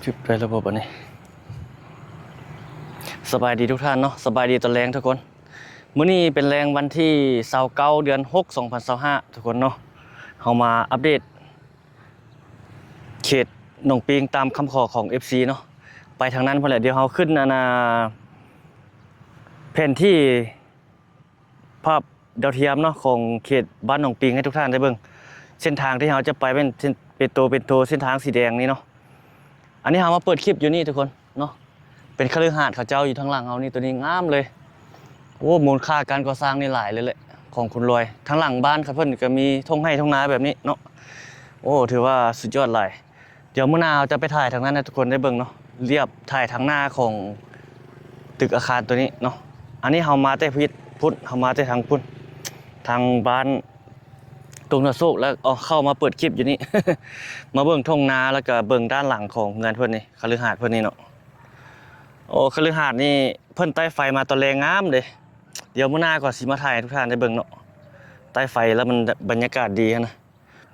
ຄລິບໄດ້ແລ້ວບໍ່ບັດນີ້? ສະບາຍດີທຸກທ່ານເນາະ, ສະບາຍດີຕອນແລງທຸກຄົນ. ມື້ນີ້ເປັນແລງວັນທີຊາວເກົ້າ ເດືອນຫົກ ສອງພັນຊາວຫ້າ ທຸກຄົນເນາະ. ເຮົາມາອັບເດດເຂດໜອງປີງຕາມຄຳຂໍຂອງເອັຟຊີເນາະ. ໄປທາງນັ້ນພຸ້ນແຫຼະ, ດຽວເຮົາຂຶ້ນອັນນ່າ ແຜນທີ່ ພາບດາວທຽມເນາະ ຂອງເຂດບ້ານໜອງປີງໃຫ້ທຸກທ່ານໄດ້ເບິ່ງ. ເສັ້ນທາງທີ່ເຮົາຈະໄປແມ່ນເສັ້ນ ເປັນໂຕ ເປັນໂຕເສັ້ນທາງສີແດງນີ້ເນາະ. ອັນນີ້ເຮົາມາເປີດຄລິບຢູ່ນີ້ທຸກຄົນເນາະ, ເປັນຄະລືຫາດເຂົາເຈົ້າຢູ່ທາງຫຼັງເຮົານີ້. ໂຕນີ້ງາມເລີຍ. ໂອ້ ມູນຄ່າການກໍ່ສ້າງນີ້ຫຼາຍເລີຍແຫຼະ ຂອງຄຸນລອຍ. ທາງຫຼັງບ້ານເຂົາເພິ່ນກໍມີທົ່ງໄຮ່ທົ່ງນາແບບນີ້ເນາະ. ໂອ້ ຖືວ່າສຸດຍອດຫຼາຍ. ດຽວມື້ໜ້າເຮົາຈະໄປຖ່າຍທາງນັ້ນໃຫ້ທຸກຄົນໄດ້ເບິ່ງເນາະ, ລຽບຖ່າຍທາງໜ້າຂອງຕຶກອາຄານໂຕນີ້ເນາະ. ອັນນີ້ເຮົາມາແຕ່ພິດພຸ້ນ, ເຮົາມາແຕ່ທາງພຸ້ນ ທາງບ້ານຕົງນາໂຊກ ແລ້ວເອົາເຂົ້າມາເປີດຄລິບຢູ່ນີ້ ມາເບິ່ງທົ່ງນາ ແລ້ວກະເບິ່ງດ້ານຫຼັງຂອງເຮືອນເພິ່ນນີ້, ຄະລືຫາດເພິ່ນນີ້ເນາະ. ໂອ້ ຄະລືຫາດນີ້ເພິ່ນໄຕ້ໄຟມາຕອນແລງງາມເດ້. ດຽວມື້ໜ້າກໍຊິມາຖ່າຍໃຫ້ທຸກທ່ານໄດ້ເບິ່ງເນາະ, ໄຕ້ໄຟແລ້ວມັນບັນຍາກາດດີຫັ້ນນະ.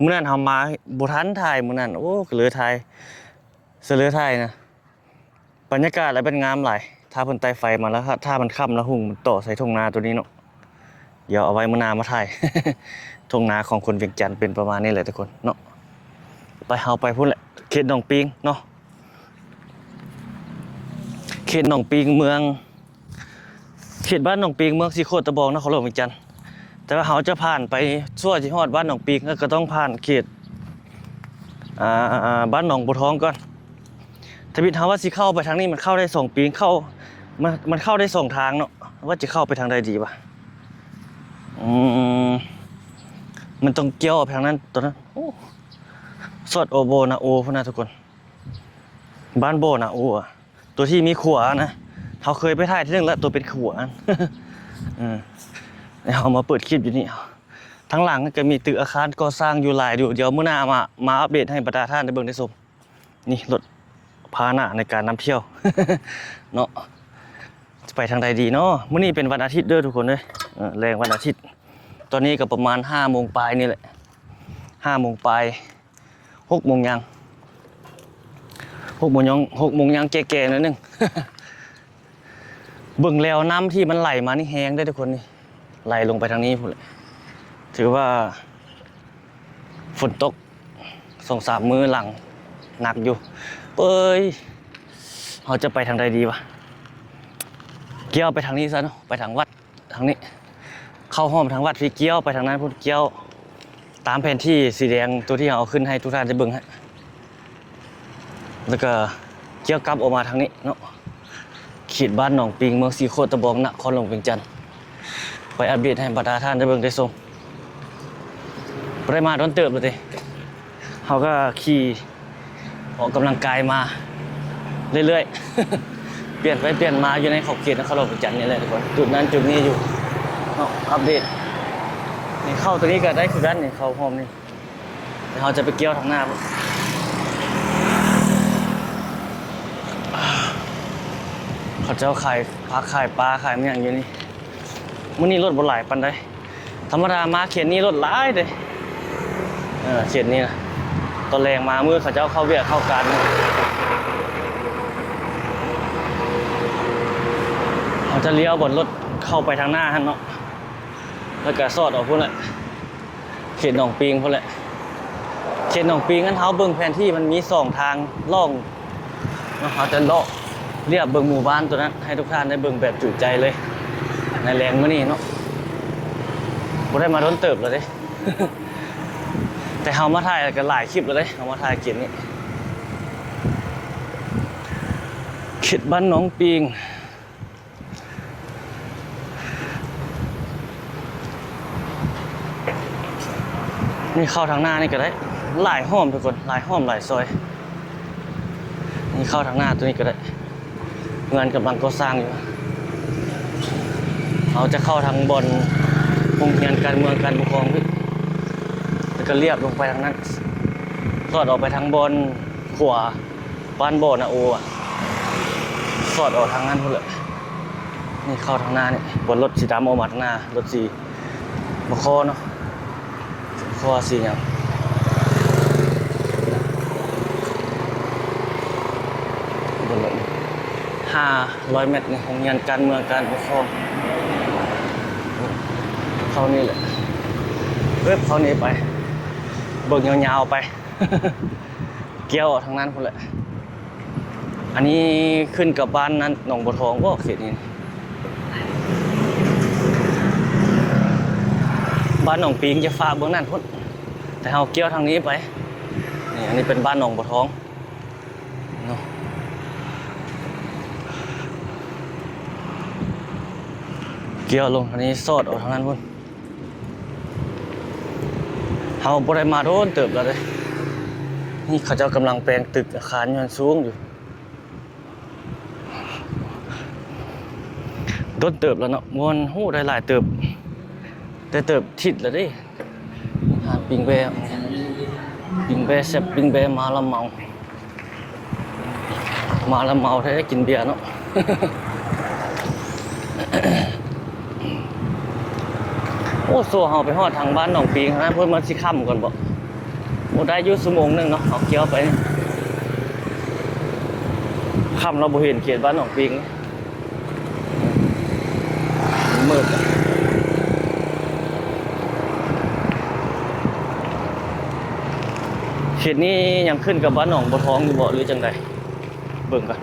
ມື້ນັ້ນເຮົາມາບໍ່ທັນຖ່າຍ ມື້ນັ້ນ ໂອ້ ກໍເລີຍຖ່າຍ ສະເລີຖ່າຍນະ. ບັນຍາກາດລະເປັນງາມຫຼາຍ ຖ້າເພິ່ນໄຕ້ໄຟມາແລ້ວ ຖ້າ ຖ້າມັນຄ່ຳແລ້ວ ຫຸ່ງມັນຕໍ່ໃສ່ທົ່ງນາໂຕນີ້ເນາະ. ດຽວເອົາໄວ້ມື້ໜ້າມາຖ່າຍ. ທົ່ງນາຂອງຄົນວຽງຈັນເປັນປະມານນີ້ແຫຼະທຸກຄົນເນາະ. ໄປ ເຮົາໄປພຸ້ນແຫຼະ ເຂດໜອງປີງເນາະ, ເຂດໜອງປີງ ເມືອງ ເຂດບ້ານໜອງປີງ ເມືອງສີໂຄດຕະບອງ ນະຄອນຫຼວງວຽງຈັນ. ແຕ່ວ່າເຮົາຈະຜ່ານໄປ ຊົ່ວຊິຮອດບ້ານໜອງປີງ ແລ້ວກໍຕ້ອງຜ່ານເຂດ ອ່າ ບ້ານໜອງບົວທອງກ່ອນ. ທຳອິດເຮົາວ່າຊິເຂົ້າໄປທາງນີ້ ມັນເຂົ້າໄດ້ສອງປີງ ເຂົ້າ ມັນ ມັນເຂົ້າໄດ້ສອງທາງເນາະ, ວ່າຈະເຂົ້າໄປທາງໃດດີວະ? ອືມ ມັນຕ້ອງກ່ຽວໄປທາງນັ້ນ ຕອນນັ້ນ. ໂອ້ ຊອດໂອໂບນາໂອພຸ້ນນະທຸກຄົນ. ບ້ານບໍ່ນາໂອ ຕົວທີ່ມີຂົວນະ, ເຮົາເຄີຍໄປຖ່າຍເທື່ອໜຶ່ງແລ້ວ ຕົວເປັນຂົວ. ເອີ ເຮົາມາເປີດຄລິບຢູ່ນີ້. ທາງຫຼັງກໍມີຕຶກອາຄານກໍ່ສ້າງຢູ່ຫຼາຍຢູ່. ດຽວມື້ໜ້າມາ ມາອັບເດດໃຫ້ບັນດາທ່ານໄດ້ເບິ່ງໄດ້ຊົມ. ນີ້ລົດພາຫະນະໃນການນຳທ່ຽວເນາະ. ຈະໄປທາງໃດດີເນາະ? ມື້ນີ້ເປັນວັນອາທິດເດີທຸກຄົນເອີຍ. ເອີ ແລງວັນອາທິດ. ຕອນນີ້ກໍປະມານຫ້າໂມງປາຍນີ້ແຫຼະ, ຫ້າໂມງປາຍ ຫົກໂມງຍ່າງ ຫົກໂມງຍ່າງ ຫົກໂມງຍ່າງແກ່ໆໜ້ອຍໜຶ່ງ. ເບິ່ງແລ້ວນ້ຳທີ່ມັນໄຫຼມານີ້ແຮງເດ້ທຸກຄົນນີ້, ໄຫຼລົງໄປທາງນີ້ພຸ້ນແຫຼະ. ຖືວ່າຝົນຕົກສອງສາມມື້ຫຼັງໜັກຢູ່. ເອີຍ ເຮົາຈະໄປທາງໃດດີວະ? ກ່ຽວໄປທາງນີ້ຊະເນາະ, ໄປທາງວັດ. ທາງນີ້ ເຂົ້າອ້ອມທາງວັດພີ້ ກ່ຽວໄປທາງນັ້ນພຸ້ນ, ກ່ຽວຕາມແຜນທີ່ສີແດງ ຕົວທີ່ເຮົາເອົາຂຶ້ນໃຫ້ທຸກທ່ານໄດ້ເບິ່ງຫັ້ນ, ແລ້ວກໍກ່ຽວກັບອອກມາທາງນີ້ເນາະ, ເຂດບ້ານໜອງປິງ ເມືອງສີໂຄດຕະບອງ ນະຄອນຫຼວງວຽງຈັນ. ໄປອັບເດດໃຫ້ບັນດາທ່ານໄດ້ເບິ່ງໄດ້ຊົມ. ບໍ່ໄດ້ມາດົນເຕີບແລ້ວເດ້. ເຮົາກໍຂີ່ອອກກຳລັງກາຍມາເລື້ອຍໆ, ປ່ຽນໄປປ່ຽນມາຢູ່ໃນຂອບເຂດນະຄອນຫຼວງວຽງຈັນນີ້ແຫຼະທຸກຄົນ, ຈຸດນັ້ນຈຸດນີ້ຢູ່ເນາະ. ອັບເດດ ນີ້ເຂົ້າຕົວນີ້ກໍໄດ້ຄືກັນນີ້, ເຂົ້າຮ່ອມນີ້. ແຕ່ເຮົາຈະໄປກ່ຽວທາງໜ້າ. ເຂົາເຈົ້າຂາຍຜັກ ຂາຍປາ ຂາຍແມ່ນຫຍັງຢູ່ນີ້. ມື້ນີ້ລົດບໍ່ຫຼາຍປານໃດ. ທຳມະດາມາເຂດນີ້ລົດຫຼາຍເດ້. ເອີ ເຂດນີ້ນະ ຕອນແລງມາ ມື້ເຂົາເຈົ້າເຂົ້າວຽກເຂົ້າການ. ເຮົາຈະລ້ຽວບ່ອນລົດເຂົ້າໄປທາງໜ້າຫັ້ນເນາະ, ແລ້ວກະສອດອອກພຸ້ນແຫຼະ. ເຂດໜອງປິງພຸ້ນແຫຼະ. ເຂດໜອງປິງນັ້ນ ເຮົາເບິ່ງແຜນທີ່ ມັນມີສອງທາງລ່ອງເນາະ. ເຮົາຈະເລາະລຽບເບິ່ງໝູ່ບ້ານຕົວນັ້ນ ໃຫ້ທຸກທ່ານໄດ້ເບິ່ງແບບຈຸໃຈເລີຍ ໃນແລງມື້ນີ້ເນາະ. ບໍ່ໄດ້ມາດົນເຕີບແລ້ວເດ້, ແຕ່ເຮົາມາຖ່າຍກໍຫຼາຍຄລິບແລ້ວເດ້. ເຮົາມາຖ່າຍເຂດນີ້ ເຂດບ້ານໜອງປິງ. ນີ້ເຂົ້າທາງໜ້ານີ້ກໍໄດ້, ຫຼາຍຮ່ອມທຸກຄົນ, ຫຼາຍຮ່ອມຫຼາຍຊອຍ. ນີ້ເຂົ້າທາງໜ້າຕົວນີ້ກໍໄດ້, ເຮືອນກຳລັງກໍ່ສ້າງຢູ່. ເຮົາຈະເຂົ້າທາງບ່ອນໂຮງຮຽນການເມືອງການປົກຄອງພີ້, ແລ້ວກໍລຽບລົງໄປທາງນັ້ນ, ສອດອອກໄປທາງບ່ອນຂວາ. ບ້ານບໍ່ນາໂອ ອະ ສອດອອກທາງນັ້ນພຸ້ນແຫຼະ. ນີ້ເຂົ້າທາງໜ້ານີ້ ບ່ອນລົດສີດຳອອກມາທາງໜ້າ, ລົດສີ ບໍ່ຄໍເນາະ, ບໍ່ຄໍສີຫຍັງ. ຫ້າຮ້ອຍແມັດນີ້ ໂຮງຮຽນການເມືອງການປົກຄອງ ເຂົ້ານີ້ແຫຼະ ເອີບ ເຂົ້ານີ້ໄປ ເບິ່ງຍາວໆໄປ ກ້ຽວອອກທາງນັ້ນພຸ້ນແຫຼະ. ອັນນີ້ຂຶ້ນກັບບ້ານນັ້ນ ໜອງບົວທອງບໍ ເຂດນີ້ ບ້ານໜອງປິງຈະຝາກເບື້ອງນັ້ນພຸ້ນ ແຕ່ເຮົາກ້ຽວທາງນີ້ໄປ. ນີ້ ອັນນີ້ເປັນບ້ານໜອງບົວທອງເນາະ ກ້ຽວລົງທາງນີ້ ສອດອອກທາງນັ້ນພຸ້ນ. ເຮົາບໍ່ໄດ້ມາໂດນເຕີບແລ້ວເດ້ ນີ້ເຂົາເຈົ້າກຳລັງແປງຕຶກອາຄານຢູ່ຫັ້ນ ສູງຢູ່ ດົນເຕີບແລ້ວເນາະ ບໍ່ຮູ້ໄດ້ຫຼາຍເຕີບ ແຕ່ເຕີບທິດແລ້ວເດ້. ຮ້ານປີ້ງແບ້ ປີ້ງແບ້ແຊບ ປີ້ງແບ້ມາລະເມົາ ມາລະເມົາແທ້ ກິນເບຍເນາະ. ໂອ້ ໂຊເຮົາໄປຮອດທາງບ້ານໜອງປິງຫັ້ນ ເພິ່ນມັນຊິຄ່ຳກ່ອນບໍ? ໂອ້ ໄດ້ຢູ່ຊົ່ວໂມງໜຶ່ງເນາະ ເຮົາກ່ຽວໄປ ຄ່ຳແລ້ວບໍ່ເຫັນເຂດບ້ານໜອງປິງ. ມືດ ເຂດນີ້ຍັງຂຶ້ນກັບບ້ານໜອງບົວທອງຢູ່ບໍ ຫຼືຈັ່ງໃດ? ເບິ່ງກ່ອນ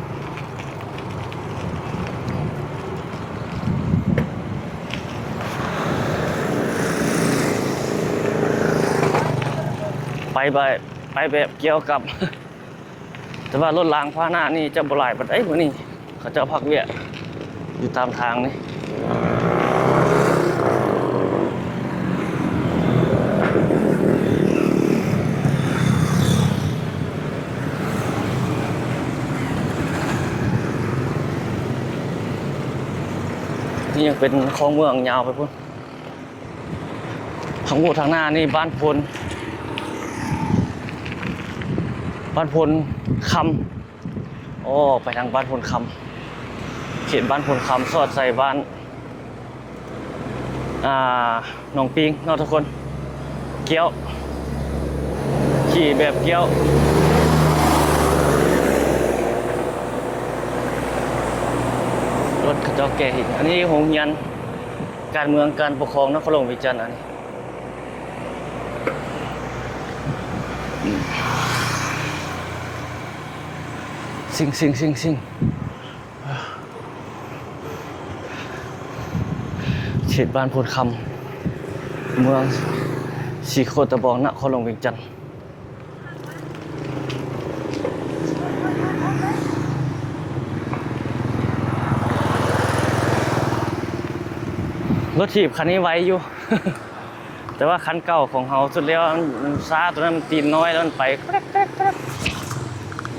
ໄປແບບ ໄປແບບກ່ຽວກັບ ແຕ່ວ່າລົດລາງພາຫະນະນີ້ຈະບໍ່ຫຼາຍປານໃດມື້ນີ້ ເຂົາເຈົ້າພັກວຽກຢູ່ຕາມທາງນີ້. ນີ້ຍັງເປັນຄອງເມືອງຍາວໄປພຸ້ນ. ທາງໂອ້ ທາງໜ້ານີ້ບ້ານໂພນ ບ້ານໂພນຄຳ ໂອ້ ໄປທາງບ້ານໂພນຄຳ ເຂດບ້ານໂພນຄຳ ສອດໃສ່ບ້ານ ອ່າ ໜອງປິງເນາະທຸກຄົນ ກ້ຽວ ຂີ່ແບບກ້ຽວ ລົດເຂົາເຈົ້າແກ່ຫີນ ອັນນີ້ໂຮງຮຽນ ການເມືອງການປົກຄອງນະຄອນຫຼວງວຽງຈັນ ອັນນີ້ ຊິງ ຊິງ ຊິງ ຊິງ ເຂດບ້ານໂພນຄຳ ເມືອງສີໂຄດຕະບອງ ນະຄອນຫຼວງວຽງຈັນ. ລົດຖີບຄັນນີ້ໄວຢູ່ ແຕ່ວ່າຄັນເກົ່າຂອງເຮົາສຸດແລ້ວມັນຊ້າ ໂຕນັ້ນມັນຕີນນ້ອຍແລ້ວມັນໄປແກຣກ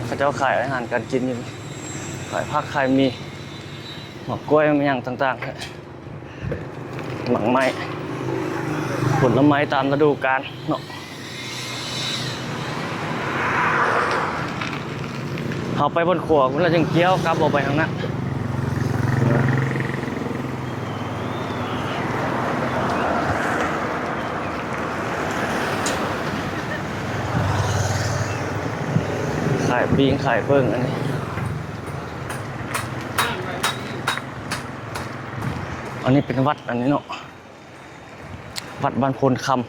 ໆ ເຂົາເຈົ້າຂາຍອາຫານການກິນຢູ່ນີ້ ຂາຍຜັກຂາຍໝີ່ ໝາກກ້ວຍ ໝາກຫຍັງຕ່າງໆ ໝາກໄມ້ ຜົນລະໄມ້ຕາມລະດູການເນາະ. ເຮົາໄປບ່ອນຂວາພຸ້ນແລ້ວຈຶ່ງກ້ຽວກັບອອກໄປທາງນັ້ນ ຂາຍປີ້ງຂາຍເປີ້ງ ອັນນີ້ ອັນນີ້ເປັນວັດ ອັນນີ້ເນາະ ວັດບ້ານໂພນຄຳ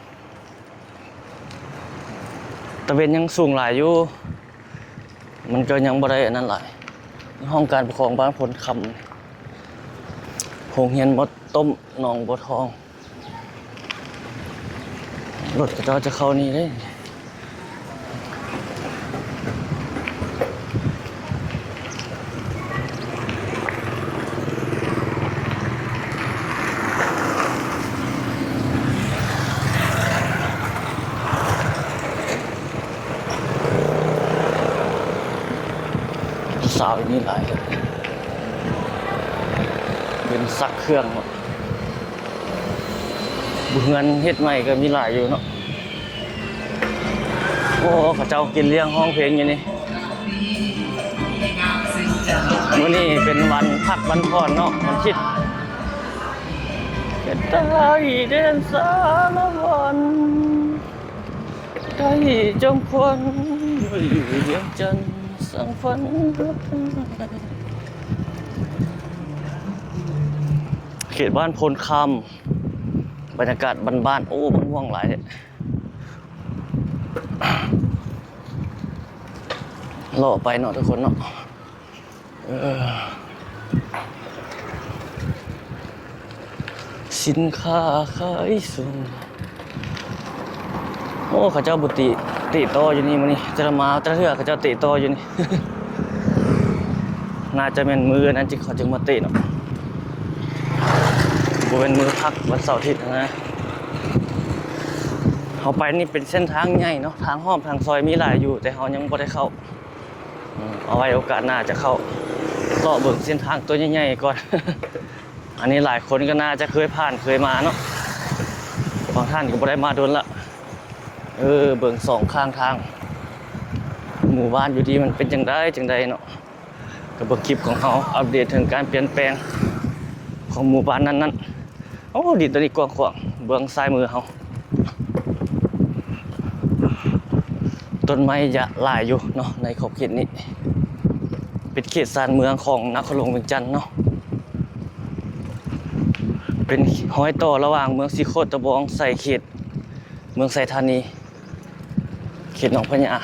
ຕາເວັນຍັງສູງຫຼາຍຢູ່ ມັນກໍຍັງບໍ່ໄດ້ອັນນັ້ນຫຼາຍ. ຫ້ອງການປົກຄອງບ້ານໂພນຄຳ ໂຮງຮຽນໝໍ້ຕົ້ມໜອງບົວທອງ ລົດເຂົາເຈົ້າຈະເຂົ້ານີ້ເດ້. ຜູ້ສາວຢູ່ນີ້ຫຼາຍ ເປັນຊັກເຄື່ອງເນາະ ເຮືອນເຮັດໃໝ່ກໍມີຫຼາຍຢູ່ເນາະ. ໂອ້ ເຂົາເຈົ້າກິນລ້ຽງຮ້ອງເພງຢູ່ນີ້. ມື້ນີ້ເປັນວັນພັກວັນຜ່ອນເນາະ ວັນທິດ. ເປັນໄທແດນສາລະວັນ ໄທຈອມຂວັນ ຢູ່ວຽງຈັນ ສັງຂວັນ ຮັກໄດ້. ເຂດບ້ານໂພນຄຳ ບັນຍາກາດບ້ານໆ. ໂອ້ ບັກມ່ວງຫຼາຍແທ້. ເລາະໄປເນາະທຸກຄົນເນາະ. ເອີ ສິນຄ້າຂາຍສົ່ງ. ໂອ້ ເຂົາເຈົ້າບໍ່ເຕະ ເຕະຕໍ່ຢູ່ນີ້ມື້ນີ້. ແຕ່ລະມາແຕ່ລະເທື່ອເຂົາເຈົ້າເຕະຕໍ່ຢູ່ນີ້. ໜ້າຈະແມ່ນມື້ນັ້ນຈຶ່ງ ເຂົາຈຶ່ງມາເຕະເນາະ. ບໍ່ແມ່ນມື້ພັກ ວັນເສົາອາທິດນະ. ເຮົາໄປນີ້ເປັນເສັ້ນທາງໃຫຍ່ເນາະ, ທາງອ້ອມທາງຊອຍມີຫຼາຍຢູ່ ແຕ່ເຮົາຍັງບໍ່ໄດ້ເຂົ້າ. ເອົາໄວ້ໂອກາດໜ້າຈະເຂົ້າເລາະເບິ່ງເສັ້ນທາງຕົວໃຫຍ່ໆກ່ອນ. ອັນນີ້ຫຼາຍຄົນກໍໜ້າຈະເຄີຍຜ່ານເຄີຍມາເນາະ, ບາງທ່ານກໍບໍ່ໄດ້ມາດົນລະ. ເອີ ເບິ່ງສອງຂ້າງທາງ ໝູ່ບ້ານຢູ່ດີມັນເປັນຈັ່ງໃດຈັ່ງໃດເນາະ. ກໍເບິ່ງຄລິບຂອງເຮົາອັບເດດເຖິງການປ່ຽນແປງຂອງໝູ່ບ້ານນັ້ນໆ. ໂອ້ ດິນຕົວນີ້ກວ້າງຂວາງ ເບື້ອງຊ້າຍມືເຮົາ. ຕົ້ນໄມ້ຢະຫຼາຍຢູ່ເນາະ ໃນຂອບເຂດນີ້. ເປັນເຂດຊານເມືອງຂອງນະຄອນຫຼວງວຽງຈັນເນາະ, ເປັນຮອຍຕໍ່ລະຫວ່າງເມືອງສີໂຄດຕະບອງໃສ່ເຂດເມືອງໄຊທານີ ເຂດໜອງພະຍາ.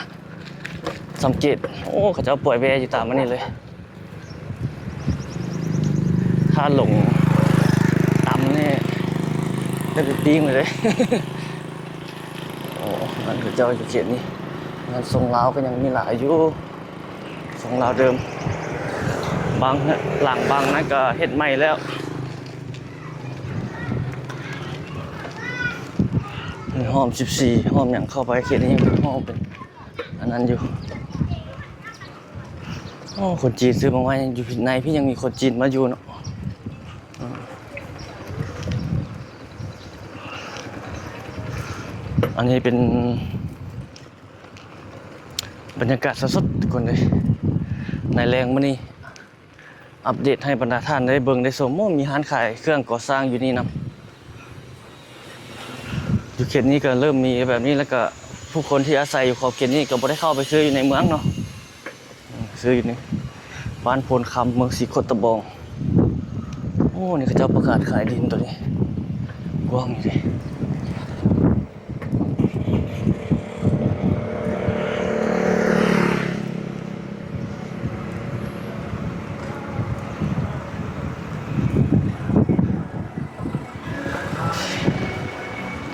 ສັງເກດ ໂອ້ ເຂົາເຈົ້າປ່ອຍແວຢູ່ຕາມອັນນີ້ເລີຍ. ຖ້າຫຼົງຕ່ຳນີ້ໄດ້ໄປປີ້ງເລີຍເດ້. ໂອ້ ງານເຂົາເຈົ້າຢູ່ເຂດນີ້ ງານຊົງລາວກໍຍັງມີຫຼາຍຢູ່. ຊົງລາວເດີມ ບາງຫຼັງບາງນັ້ນກໍເຮັດໃໝ່ແລ້ວ. ຫ້ອມສິບສີ່ ຫ້ອມຫຍັງເຂົ້າໄປ ເຂດນີ້ຍັງເປັນຫ້ອມເປັນອັນນັ້ນຢູ່. ໂອ້ ຄົນຈີນຊື້ໝາກໄມ້ ຢູ່ໃນພີ້ຍັງມີຄົນຈີນມາຢູ່ເນາະ. ອັນນີ້ເປັນບັນຍາກາດສົດໆ ທຸກຄົນເອີຍ ໃນແລງມື້ນີ້. ອັບເດດໃຫ້ບັນດາທ່ານໄດ້ເບິ່ງໄດ້ຊົມ. ໂອ້ ມີຮ້ານຂາຍເຄື່ອງກໍ່ສ້າງຢູ່ນີ້ນຳ. ຢູ່ເຂດນີ້ກໍເລີ່ມມີແບບນີ້ ແລ້ວກໍຜູ້ຄົນທີ່ອາໄສຢູ່ຂອບເຂດນີ້ກໍບໍ່ໄດ້ເຂົ້າໄປຊື້ຢູ່ໃນເມືອງເນາະ, ຊື້ຢູ່ໃນບ້ານໂພນຄຳ ເມືອງສີໂຄດຕະບອງ. ໂອ້ ນີ້ເຂົາເຈົ້າປະກາດຂາຍດິນຕົວນີ້ ກວ້າງຢູ່ເດ.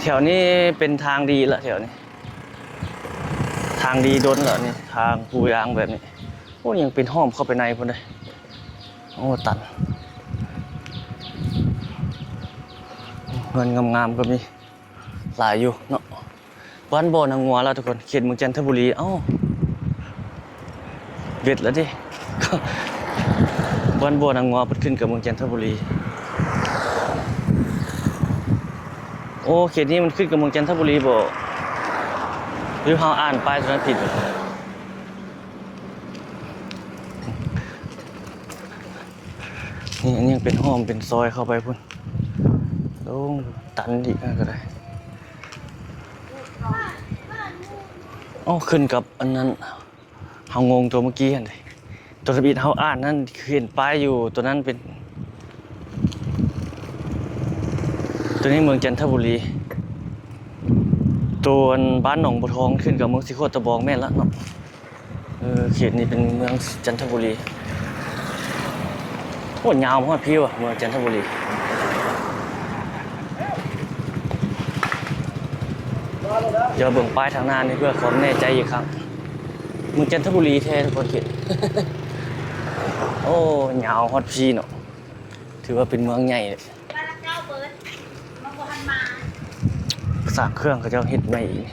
ແຖວນີ້ເປັນທາງດີລະ ແຖວນີ້ທາງດີດົນລະນີ້ ທາງປູຢາງແບບນີ້. ໂອ້ ຍັງເປັນຫ້ອມເຂົ້າໄປໃນພຸ້ນເດ້. ໂອ້ ຕັນ. ເຮືອນງາມໆກໍມີຫຼາຍຢູ່ເນາະ. ບ້ານບໍ່ນາງົວລະທຸກຄົນ ເຂດເມືອງຈັນທະບູລີ. ເອົ້າ ເວັດລະເດ ບ້ານບໍ່ນາງົວເພິ່ນຂຶ້ນກັບເມືອງຈັນທະບູລີ. ໂອ້ ເຂດນີ້ມັນຂຶ້ນກັບເມືອງຈັນທະບູລີບໍ່ ຫຼືເຮົາອ່ານປ້າຍຕົວນັ້ນຜິດ? ນີ້ ອັນນີ້ເປັນຫ້ອມເປັນຊອຍເຂົ້າໄປພຸ້ນ. ໂອ້ ຕັນອີກ ອັນນັ້ນກໍໄດ້. ອໍ ຂຶ້ນກັບອັນນັ້ນ ເຮົາງົງຕົວເມື່ອກີ້ຫັ້ນເດ ຕົວທຳອິດເຮົາອ່ານນັ້ນ ເຫັນປ້າຍຢູ່ ຕົວນັ້ນເປັນ ຕົວນີ້ເມືອງຈັນທະບູລີ, ຕົວບ້ານໜອງບົວທອງຂຶ້ນກັບເມືອງສີໂຄດຕະບອງ ແມ່ນລະເນາະ. ເອີ ເຂດນີ້ເປັນເມືອງຈັນທະບູລີ. ໂອ້ ຍາວມາຮອດພີ້ວ່າ ເມືອງຈັນທະບູລີ. ດຽວເບິ່ງປ້າຍທາງໜ້ານີ້ເພື່ອຄວາມແນ່ໃຈອີກຄັ້ງ. ເມືອງຈັນທະບູລີແທ້ທຸກຄົນເຂດ. ໂອ້ ຍາວຮອດພີ້ເນາະ. ຖືວ່າເປັນເມືອງໃຫຍ່ເລີຍ. ສ້າງເຄື່ອງເຂົາເຈົ້າເຮັດໃໝ່ອີກ.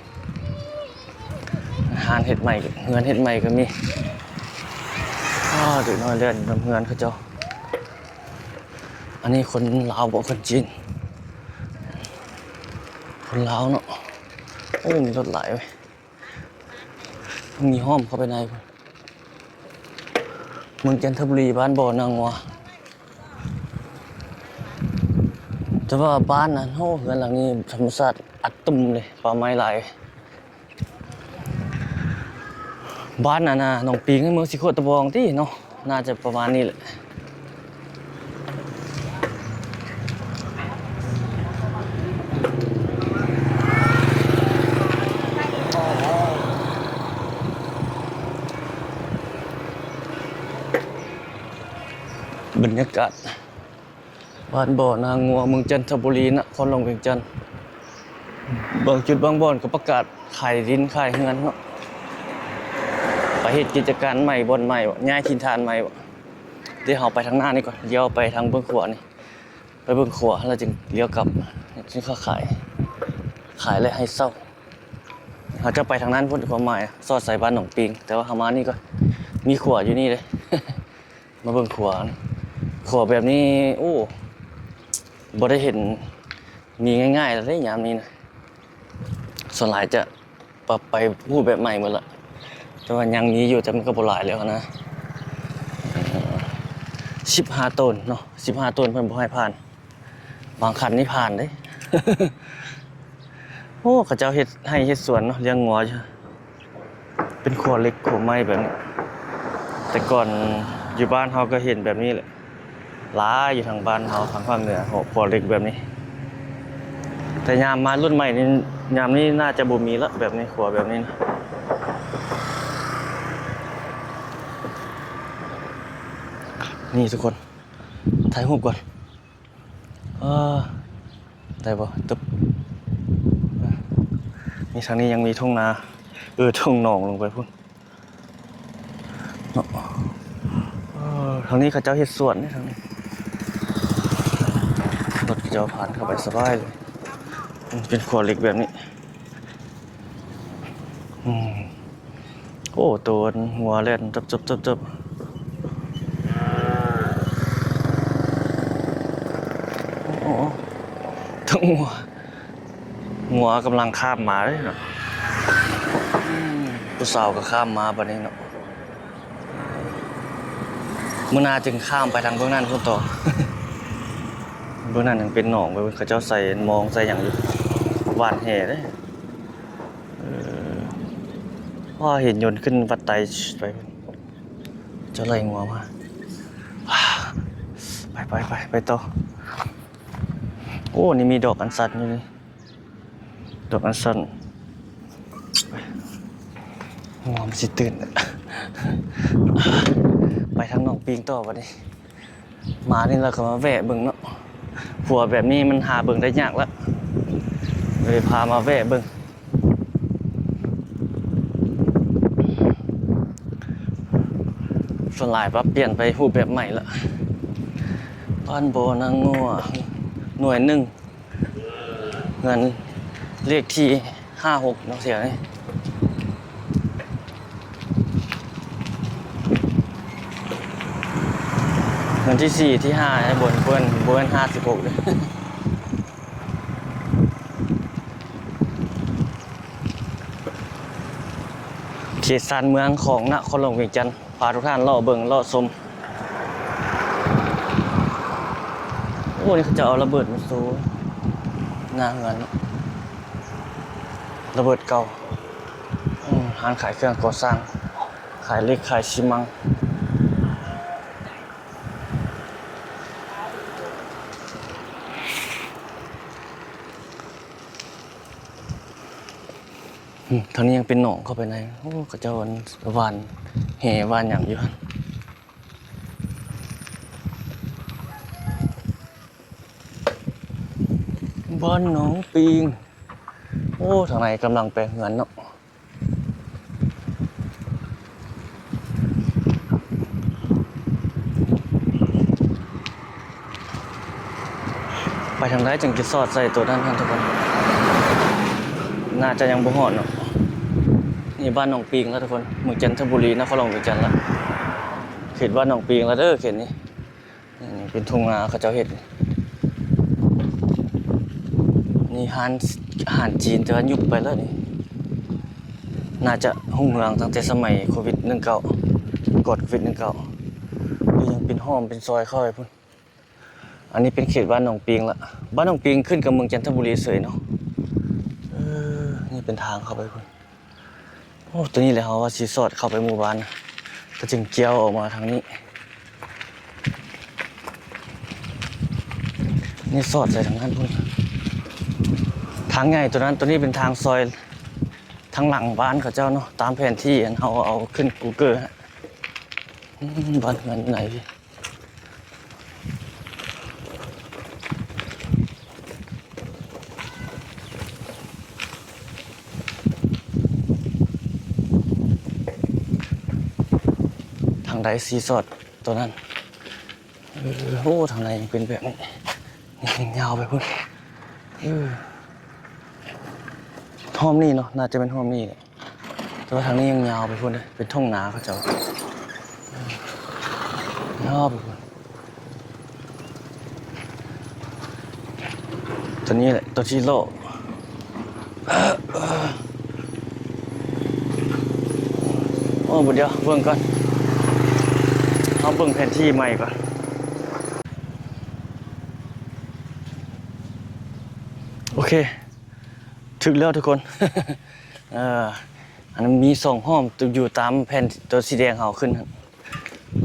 ຮ້ານເຮັດໃໝ່ ເຮືອນເຮັດໃໝ່ກໍມີ. ອ້າ ເດັກນ້ອຍແລ່ນນຳເຮືອນເຂົາເຈົ້າ. ອັນນີ້ຄົນລາວບໍ່ ຄົນຈີນ? ຄົນລາວເນາະ. ໂອ້ ມີລົດຫຼາຍເວີ້ຍ. ມີຫ້ອມເຂົ້າໄປໃນພຸ້ນ. ເມືອງຈັນທະບູລີ ບ້ານບໍ່ນາງົວ. ແຕ່ວ່າບ້ານນັ້ນ ໂອ້ ເຮືອນຫຼັງນີ້ທຳມະຊາດອັດຕຸ່ມເລີຍ ປ່າໄມ້ຫຼາຍ. ບ້ານອັນນ່າ ໜອງປີງ ເມືອງສີໂຄດຕະບອງຕິເນາະ. ໜ້າຈະປະມານນີ້ແຫຼະ. ໂ ບັນຍາກາດບ້ານບໍ່ນາງົວ ເມືອງຈັນທະບູລີ ນະຄອນຫຼວງວຽງຈັນ. ບາງຈຸດບາງບ່ອນກໍປະກາດຂາຍດິນຂາຍເຮືອນເນາະ, ໄປເຮັດກິດຈະການໃໝ່ ບ່ອນໃໝ່ ຍ້າຍຖິ່ນຖານໃໝ່. ດຽວເຮົາໄປທາງໜ້ານີ້ກ່ອນ, ລ້ຽວໄປທາງເບື້ອງຂວານີ້, ໄປເບື້ອງຂວາແລ້ວຈຶ່ງລ້ຽວກັບ. ນີ້ເຂົາຂາຍ ຂາຍແລະໃຫ້ເຊົ່າ. ເຮົາຈະໄປທາງນັ້ນພຸ້ນ ຄວາມໝາຍສອດໃສ່ບ້ານໜອງປິງ, ແຕ່ວ່າເຮົາມານີ້ກ່ອນ. ມີຂົວຢູ່ນີ້ເດ້. ມາເບິ່ງຂົວ, ຂົວແບບນີ້ ໂອ້ ບໍ່ໄດ້ເຫັນມີງ່າຍໆແລ້ວເດ້ຍາມນີ້ນະ. ສ່ວນຫຼາຍຈະປັບໄປຮູບແບບໃໝ່ໝົດລະ, ແຕ່ວ່າຍັງມີຢູ່ ແຕ່ມັນກໍບໍ່ຫຼາຍແລ້ວນະ. ເອີ ສິບຫ້າໂຕນເນາະ, ສິບຫ້າໂຕນເພິ່ນບໍ່ໃຫ້ຜ່ານ. ບາງຄັນນີ້ຜ່ານເດ້. ໂອ້ ເຂົາເຈົ້າເຮັດໄຮ່ເຮັດສວນເນາະ, ລ້ຽງງົວຢູ່. ເປັນຂົວເຫຼັກຂົວໄມ້ແບບນີ້. ແຕ່ກ່ອນຢູ່ບ້ານເຮົາກໍເຫັນແບບນີ້ແຫຼະ, ຫຼາຍຢູ່ທາງບ້ານເຮົາ ທາງພາກເໜືອ, ຂົວເຫຼັກແບບນີ້. ແຕ່ຍາມມາລຸ້ນໃໝ່ນີ້ ຍາມນີ້ໜ້າຈະບໍ່ມີລະ ແບບນີ້, ຂົວແບບນີ້ນະ. ນີ້ທຸກຄົນ, ຖ່າຍຮູບກ່ອນ. ເອີ ໄດ້ບໍ່? ຕຶບ. ນີ້ ທາງນີ້ຍັງມີທົ່ງນາ, ເອີ ທົ່ງໜອງລົງໄປພຸ້ນເນາະ. ເອີ ທາງນີ້ເຂົາເຈົ້າເຮັດສວນເດ້ ທາງນີ້. ລົດເຂົາເຈົ້າຜ່ານເຂົ້າໄປສະບາຍເລີຍ. ເປັນຂົວເຫຼັກແບບນີ້. ອືມ ໂອ້ ໂຕງົວແລ່ນຈັບໆໆໆ. ໂອ້ ຕົວງົວ, ງົວກຳລັງຂ້າມມາເດ້ເນາະ. ອືມ ຜູ້ສາວກໍຂ້າມມາບັດນີ້ເນາະ. ມື້ໜ້າຈຶ່ງຂ້າມໄປທາງເບື້ອງນັ້ນພຸ້ນຕໍ່. ເບື້ອງນັ້ນຍັງເປັນໜອງ, ເບິ່ງເຂົາເຈົ້າໃສ່ມອງໃສ່ຫຍັງຢູ່, ຫວ່ານແຫເດ້. ເອີ ວ່າເຫັນຍົນຂຶ້ນວັດໄຕໄປ, ເຈົ້າໄລ່ງົວມາ. ໄປໆໆ ໄປຕໍ່. ໂອ້ ນີ້ມີດອກອັນຊັນຢູ່ນີ້, ດອກອັນຊັນ. ງົວມັນຊິຕື່ນ. ໄປທາງໜອງປິງຕໍ່ບັດນີ້. ມານີ້ລະກໍມາແວະເບິ່ງເນາະ, ຂົວແບບນີ້ມັນຫາເບິ່ງໄດ້ຍາກລະ, ເລີຍພາມາແວະເບິ່ງ. ສ່ວນຫຼາຍປັບປ່ຽນໄປຮູບແບບໃໝ່ລະ. ບ້ານບໍ່ນາງົວ ໜ່ວຍໜຶ່ງ ເຮືອນເລກທີຫ້າຫົກເນາະ ແຖວນີ້. ເຮືອນທີສີ່ ທີຫ້າ ໃນບົນເພິ່ນ ບໍ່ແມ່ນຫ້າສິບຫົກເດ້. ເຂດຊານເມືອງຂອງນະຄອນຫຼວງວຽງຈັນ. ພາທຸກທ່ານເລາະເບິ່ງເລາະຊົມ. ໂອ້ ນີ້ເຂົາເຈົ້າເອົາລະເບີດມາໂຊໜ້າເຮືອນເນາະ, ລະເບີດເກົ່າ. ອືມ ຮ້ານຂາຍເຄື່ອງກໍ່ສ້າງ, ຂາຍເຫຼັກ ຂາຍຊີມັງ. ອືມ ທາງນີ້ຍັງເປັນໜອງເຂົ້າໄປໃນ. ໂອ້ ເຂົາເຈົ້າຫວ່ານແຫຫວ່ານຫຍັງຢູ່ຫັ້ນ. ບ້ານໜອງປິງ. ໂອ້ ທາງໃນກຳລັງແປງເຮືອນເນາະ. ໄປທາງໃດຈຶ່ງຈະສອດໃສ່ໂຕນັ້ນຫັ້ນທຸກຄົນ? ໜ້າຈະຍັງບໍ່ຮອດເນາະ. ນີ້ບ້ານໜອງປິງລະທຸກຄົນ, ເມືອງຈັນທະບູລີ, ນະຄອນຫຼວງວຽງຈັນລະ. ເຂດບ້ານໜອງປິງລະເດີ ເຂດນີ້. ນີ້ເປັນທົ່ງນາເຂົາເຈົ້າເຮັດ. ນີ້ຮ້ານອາຫານຈີນ ແຕ່ວ່າຍຸບໄປແລ້ວນີ້. ໜ້າຈະຮຸ່ງເຮືອງຕັ້ງແຕ່ສະໄໝໂຄວິດໜຶ່ງເກົ້າ ກ່ອນໂຄວິດໜຶ່ງເກົ້າ. ນີ້ຍັງເປັນຫ້ອມເປັນຊອຍເຂົ້າໄປພຸ້ນ. ອັນນີ້ເປັນເຂດບ້ານໜອງປິງລະ. ບ້ານໜອງປິງຂຶ້ນກັບເມືອງຈັນທະບູລີເສີຍເນາະ. ເອີ ນີ້ເປັນທາງເຂົ້າໄປພຸ້ນ. ໂອ້ ໂຕນີ້ແຫຼະ ເຮົາວ່າຊິສອດເຂົ້າໄປໝູ່ບ້ານນະ, ກໍຈຶ່ງກ່ຽວອອກມາທາງນີ້. ນີ້ສອດໃສ່ທາງນັ້ນພຸ້ນ. ທາງໃຫຍ່ໂຕນັ້ນ, ໂຕນີ້ເປັນທາງຊອຍທາງຫຼັງບ້ານເຂົາເຈົ້າເນາະ, ຕາມແຜນທີ່ອັນເຮົາເອົາຂຶ້ນ Google ຮະ. ອືມ ບ້ານເຮືອນຢູ່ໃນ? ໂ ໄດ້ຊີສອດໂຕນັ້ນ. ເອີ ໂອ້ ທາງໃນຍັງເປັນແບບນີ້ ຍັງຍາວໄປພຸ້ນ. ເອີ ຮ່ອມນີ້ເນາະ ໜ້າຈະແມ່ນຮ່ອມນີ້ແຫຼະ ແຕ່ວ່າທາງນີ້ຍັງຍາວໄປພຸ້ນເດ້ ເປັນທົ່ງນາເຂົາເຈົ້າ ຍາວໄປພຸ້ນ. ໂຕນີ້ແຫຼະ ໂຕທີ່ເລາະ. ໂອ້ ບໍ່ ດຽວເບິ່ງກ່ອນ ເຮົາເບິ່ງແຜນທີ່ໃໝ່ກ່ອນ. ໂອເຄ ຖືກແລ້ວທຸກຄົນ. ເອີ ອັນນັ້ນມີສອງຮ່ອມຢູ່ຕາມແຜ່ນໂຕສີແດງເຮົາຂຶ້ນຫັ້ນ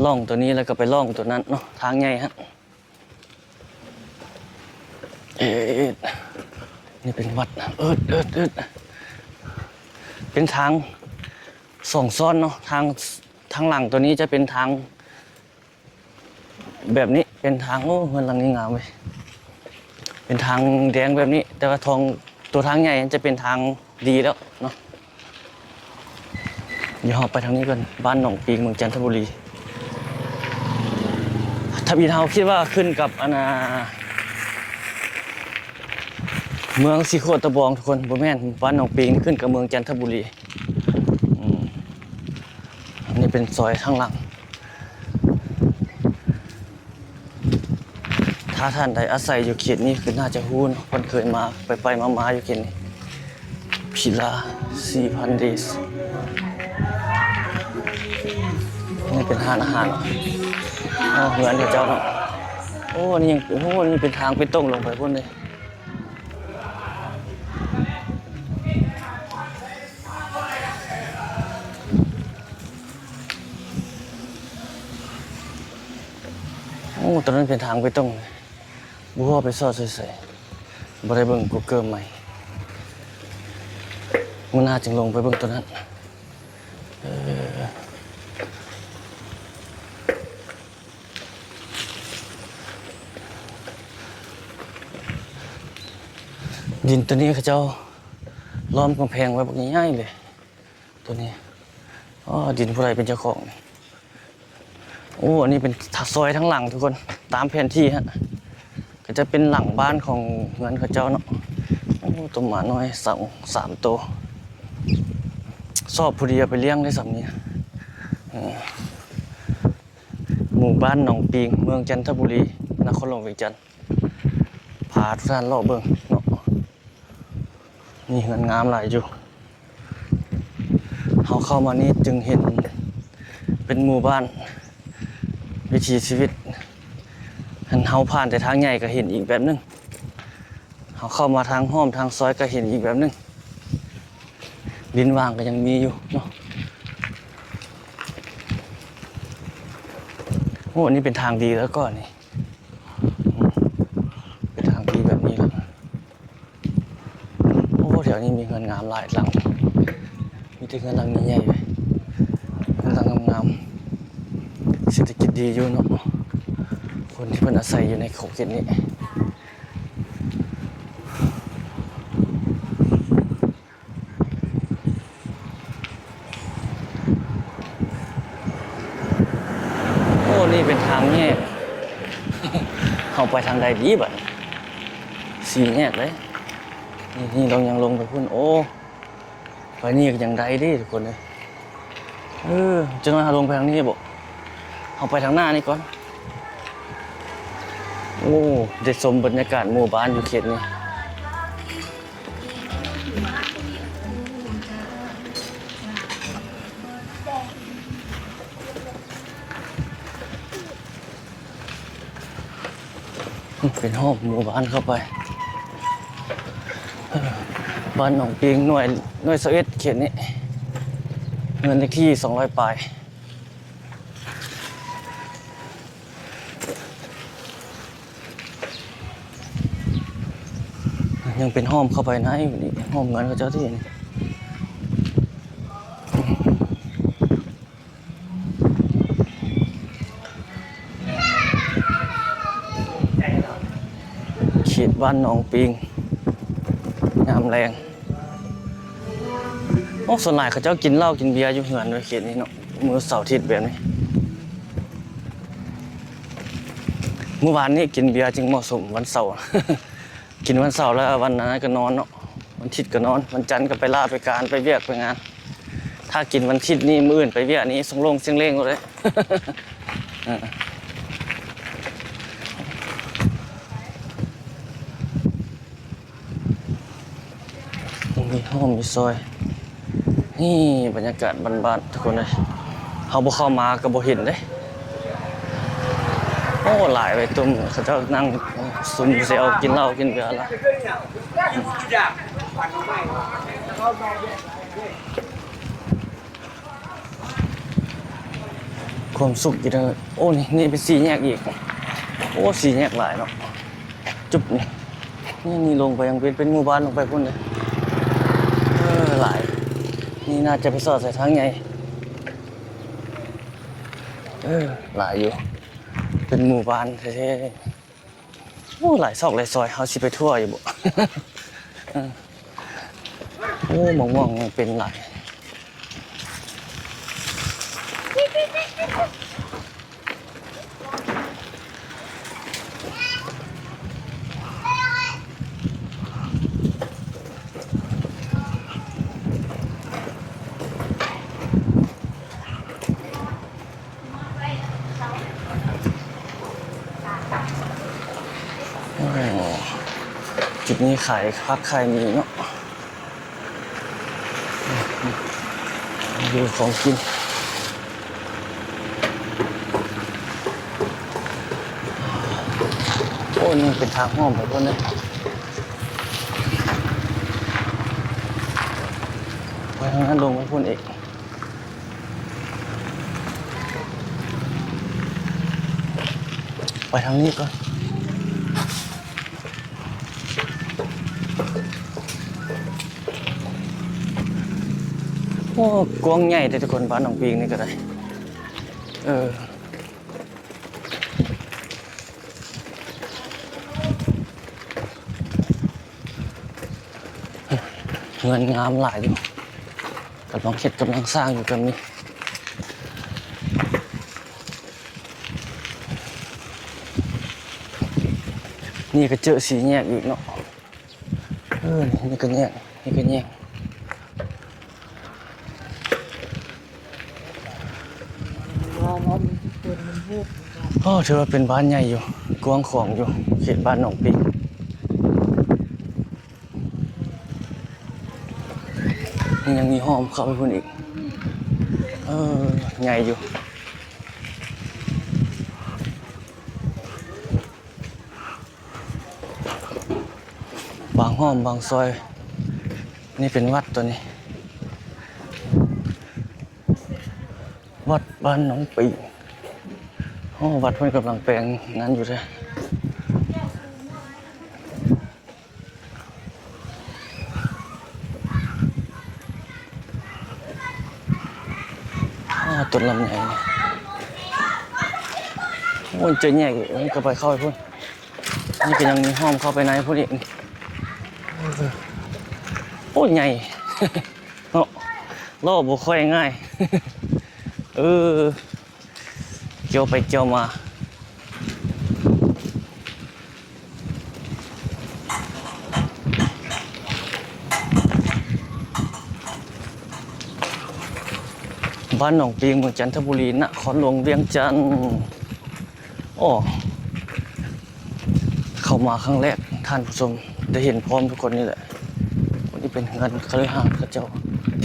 ລ່ອງໂຕນີ້ແລ້ວກໍໄປລ່ອງໂຕນັ້ນເນາະ ທາງໃຫຍ່ຫັ້ນ. ເອີ ນີ້ເປັນວັດ ເອີດ ເອີດ ເອີດ ເປັນທາງສອງຊ້ອນເນາະ ທາງ ທາງຫຼັງໂຕນີ້ຈະເປັນທາງ ແບບນີ້ເປັນທາງ ໂອ້ ເຮືອນຫຼັງນີ້ງາມເວີຍ ເປັນທາງແດງແບບນີ້ ແຕ່ວ່າທອງ ໂຕທາງໃຫຍ່ຈະເປັນທາງດີແລ້ວເນາະ. ດຽວເຮົາໄປທາງນີ້ກ່ອນ ບ້ານໜອງປີງ ເມືອງຈັນທະບູລີ. ທຳອິດເຮົາຄິດວ່າຂຶ້ນກັບອັນນ່າ ເມືອງສີໂຄດຕະບອງທຸກຄົນ ບໍ່ແມ່ນ ບ້ານໜອງປີງນີ້ຂຶ້ນກັບເມືອງຈັນທະບູລີ. ອືມ ອັນນີ້ເປັນຊອຍທາງຫຼັງ. ຖ້າທ່ານໃດອາໄສຢູ່ເຂດນີ້ ຄືໜ້າຈະຮູ້ເນາະ ເພິ່ນເຄີຍມາໄປໆມາໆຢູ່ເຂດນີ້ ພິລາ ສີ່ພັນເດສ. ນີ້ເປັນຮ້ານອາຫານ ເອີ ເຮືອນເຂົາເຈົ້າເນາະ. ໂອ້ ນີ້ຍັງ ໂອ້ ນີ້ເປັນທາງເປັນຕົງລົງໄປພຸ້ນເດ້. ໂອ້ ໂຕນັ້ນເປັນທາງໄປຕົງເລີຍ ບໍ່ຮູ້ວ່າໄປຊອດໃສໆ ບໍ່ໄດ້ເບິ່ງກູເກີລໃໝ່. ມື້ໜ້າຈຶ່ງລົງໄປເບິ່ງໂຕນັ້ນ. ເອີ ດິນໂຕນີ້ເຂົາເຈົ້າລ້ອມກຳແພງໄວ້ບັກໃຫຍ່ໆເລີຍ ໂຕນີ້. ອໍ ດິນຜູ້ໃດເປັນເຈົ້າຂອງນີ້? ໂອ້ ອັນນີ້ເປັນ ຊອຍທາງຫຼັງທຸກຄົນ ຕາມແຜນທີ່ຮະ ກໍຈະເປັນຫຼັງບ້ານຂອງເຮືອນເຂົາເຈົ້າເນາະ. ໂອ້ ໂຕໝານ້ອຍສອງ ສາມໂຕ ຊອບຜູ້ດຽວໄປລ້ຽງໄດ້ສ່ຳນີ້. ເອີ ໝູ່ບ້ານໜອງປີງ ເມືອງຈັນທະບູລີ ນະຄອນຫຼວງວຽງຈັນ. ພາທຸກທ່ານເລາະເບິ່ງເນາະ ມີເຮືອນງາມຫຼາຍຢູ່. ເຮົາເຂົ້າມານີ້ຈຶ່ງເຫັນເປັນໝູ່ບ້ານ ວິຖີຊີວິດ. ຄັນເຮົາຜ່ານແຕ່ທາງໃຫຍ່ກໍເຫັນອີກແບບໜຶ່ງ ເຮົາເຂົ້າມາທາງຮ່ອມທາງຊອຍກໍເຫັນອີກແບບໜຶ່ງ. ດິນຫວ່າງກໍຍັງມີຢູ່ເນາະ. ໂອ້ ອັນນີ້ເປັນທາງດີແລ້ວກໍນີ້ ເປັນທາງດີແບບນີ້ລະ. ໂອ້ ແຖວນີ້ມີເຮືອນງາມຫຼາຍຫຼັງ ມີແຕ່ເຮືອນຫຼັງໃຫຍ່ໆເລີຍ ເຮືອນຫຼັງງາມໆ. ເສດຖະກິດດີຢູ່ເນາະ ຄົນທີ່ເພິ່ນອາໄສຢູ່ໃນຂົງເຂດນີ້. ໂອ້ ນີ້ເປັນທາງແຍກ ເຮົາໄປທາງໃດດີບັດນີ້? ສີ່ແຍກເດ້. ນີ້ ນີ້ລອງ ຍັງລົງໄປພຸ້ນ. ໂອ້ ໄປນີ້ກໍຍັງໄດ້ເດ້ທຸກຄົນເອີຍ. ເອີ ຈັກໜ້ອຍເຮົາລົງໄປທາງນີ້ບໍ? ເຮົາໄປທາງໜ້ານີ້ກ່ອນ. ໂອ້ ໄດ້ຊົມບັນຍາກາດໝູ່ບ້ານຢູ່ເຂດນີ້. ເປັນຮອບໝູ່ບ້ານເຂົ້າໄປ ເອີ ບ້ານໜອງປີງ ໜ່ວຍ ໜ່ວຍຊາວເອັດ ເຂດນີ້ ເຮືອນເລກທີສອງຮ້ອຍປາຍ. ຍັງເປັນຮ່ອມເຂົ້າໄປໃນນີ້ ຮ່ອມເຮືອນເຂົາເຈົ້າທີ່ນີ້. ເຂດບ້ານໜອງປີງ ຍາມແລງ. ໂອ້ ສ່ວນຫຼາຍເຂົາເຈົ້າກິນເຫຼົ້າກິນເບຍຢູ່ເຮືອນເດ້ ເຂດນີ້ເນາະ ມື້ເສົາອາທິດແບບນີ້. ມື້ວານນີ້ກິນເບຍຈຶ່ງເໝາະສົມວັນເສົາ ກິນວັນເສົາແລ້ວວັນນັ້ນກໍນອນເນາະ ວັນທິດກໍນອນ ວັນຈັນກໍໄປລາໄປການ ໄປວຽກໄປງານ. ຖ້າກິນວັນທິດນີ້ ມື້ອື່ນໄປວຽກນີ້ ສົ່ງໂລ່ງສ່ຽງເລ່ງໂລດເດ້. ເອີ ມີຮ່ອມມີຊອຍ ນີ້ບັນຍາກາດບ້ານໆ ທຸກຄົນເອີຍ ເຮົາບໍ່ເຂົ້າມາກໍບໍ່ເຫັນເດ້. ໂອ້ ຫຼາຍໄວຕຸ່ມ ເຂົາເຈົ້ານັ່ງຊຸມແຊວ ກິນເຫຼົ້າກິນເບຍລະ. ຄວາມສຸກຢູ່ເດີ. ໂອ້ ນີ້ ນີ້ເປັນສີ່ແຍກອີກ. ໂອ້ ສີ່ແຍກຫຼາຍເນາະ ຈຸບນີ້. ນີ້ ນີ້ລົງໄປຍັງເປັນ ເປັນໝູ່ບ້ານລົງໄປພຸ້ນເດ້. ເອີ ຫຼາຍ. ນີ້ໜ້າຈະໄປສອດໃສ່ທາງໃຫຍ່. ເອີ ຫຼາຍຢູ່ ເປັນໝູ່ບ້ານແທ້ໆ. ໂອ້ ຫຼາຍຊອກຫຼາຍຊອຍ ເຮົາຊິໄປທົ່ວຢູ່ບໍ່? ເອີ ໂອ້ ໝາກມ່ວງຍັງເປັນຫຼາຍ. ໂອ້ ຈຸດນີ້ຂາຍຜັກຂາຍໝີ່ເນາະ ຢູ່ຂອງກິນ. ໂອ້ ນີ້ເປັນທາງອ້ອມໄປພຸ້ນເດ້ ໄປທາງນັ້ນ ລົງໄປພຸ້ນອີກ. ໄປທາງນີ້ກ່ອນ. ໂອ້ ກວ້າງໃຫຍ່ເດ້ທຸກຄົນ ບ້ານໜອງປີງນີ້ກໍໄດ້. ເອີ ເຮືອນງາມຫຼາຍຢູ່ ກຳລັງເຮັດ ກຳລັງສ້າງຢູ່ກໍມີ. ນີ້ກໍເຈີສີ່ແຍກອີກເນາະ. ເອີ ນີ້ກໍແຍກ ນີ້ກໍແຍກ. ໂອ້ ຖືວ່າເປັນບ້ານໃຫຍ່ຢູ່ ກວ້າງຂວາງຢູ່ ເຂດບ້ານໜອງປີງ. ຍັງມີຫ້ອມເຂົ້າໄປພຸ້ນອີກ. ເອີ ໃຫຍ່ຢູ່. ບາງຫ້ອມບາງຊອຍ. ນີ້ເປັນວັດຕົວນີ້ ວັດບ້ານໜອງປີງ. ໂອ້ ວັດເພິ່ນກຳລັງແປງນັ້ນຢູ່ເດ້. ອ້າ ຕົ້ນລຳໄຍ. ໂອ້ຍ ເຈີແຍກອີກ ມັນກໍໄປເຂົ້າໄປພຸ້ນ. ນີ້ກໍຍັງມີຫ້ອມເຂົ້າໄປໃນພຸ້ນອີກ. ໂອ້ຍ ໃຫຍ່ເນາະ ເລາະບໍ່ຄ່ອຍງ່າຍ. ເອີ ກ່ຽວໄປກ່ຽວມາ. ບ້ານໜອງປີງ ເມືອງຈັນທະບູລີ ນະຄອນຫຼວງວຽງຈັນ. ອໍ ເຂົ້າມາຄັ້ງແລກ ທ່ານຜູ້ຊົມໄດ້ເຫັນພ້ອມທຸກຄົນນີ້ແຫຼະ. ນີ້ເປັນເຮືອນຄະລືຫາດເຂົາເຈົ້າ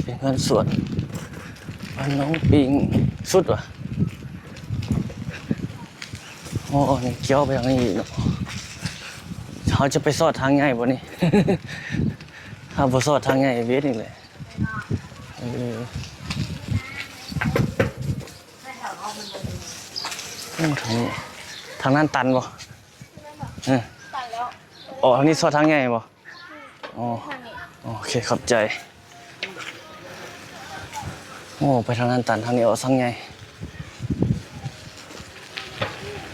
ເປັນເຮືອນສວນ ບ້ານໜອງປີງສຸດວ່າ. ອໍ ຍັງກ່ຽວໄປທາງນີ້ອີກເນາະ. ເຮົາຈະໄປສອດທາງໃຫຍ່ບໍ່ນີ້? ຖ້າບໍ່ສອດທາງໃຫຍ່ ເວນອີກແຫຼະ. ເອີ ໂອ້ ທາງນີ້ ທາງນັ້ນຕັນບໍ່? ເອີ ຕັນແລ້ວ. ອໍ ທາງນີ້ສອດທາງໃຫຍ່ບໍ່? ອໍ ໂອເຄ ຂອບໃຈ. ໂອ້ ໄປທາງນັ້ນຕັນ ທາງນີ້ອອກທາງໃຫຍ່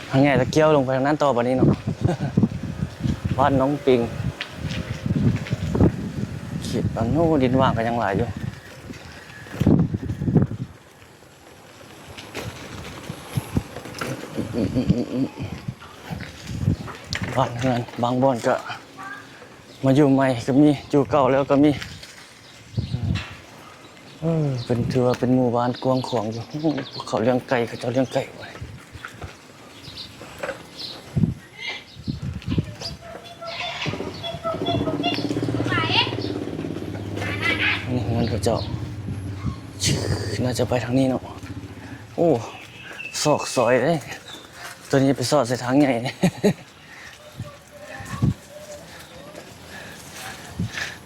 ທາງໃຫຍ່ ແລ້ວກ່ຽວລົງໄປທາງນັ້ນຕໍ່ບາດນີ້ເນາະ. ບ້ານໜອງປິງ ເຂດບ້ານ ໂອ້ ດິນຫວ່າງກໍຍັງຫຼາຍຢູ່. ອືມ ອືມ ອືມ ອືມ. ບ້ານເຮືອນ ບາງບ່ອນກະມາຢູ່ໃໝ່ກະມີ ຢູ່ເກົ່າແລ້ວກະມີ. ເອີ ເປັນ ຖືວ່າເປັນໝູ່ບ້ານກວ້າງຂວາງຢູ່. ເຂົາລ້ຽງໄກ່ ເຂົາເຈົ້າລ້ຽງໄກ່ໄວ້. ນີ້ເຮືອນເຂົາເຈົ້າ ໜ້າຈະໄປທາງນີ້ເນາະ. ໂອ້ ຊອກຊອຍເດ້ ໂຕນີ້ໄປຊອດໃສ່ທາງໃຫຍ່.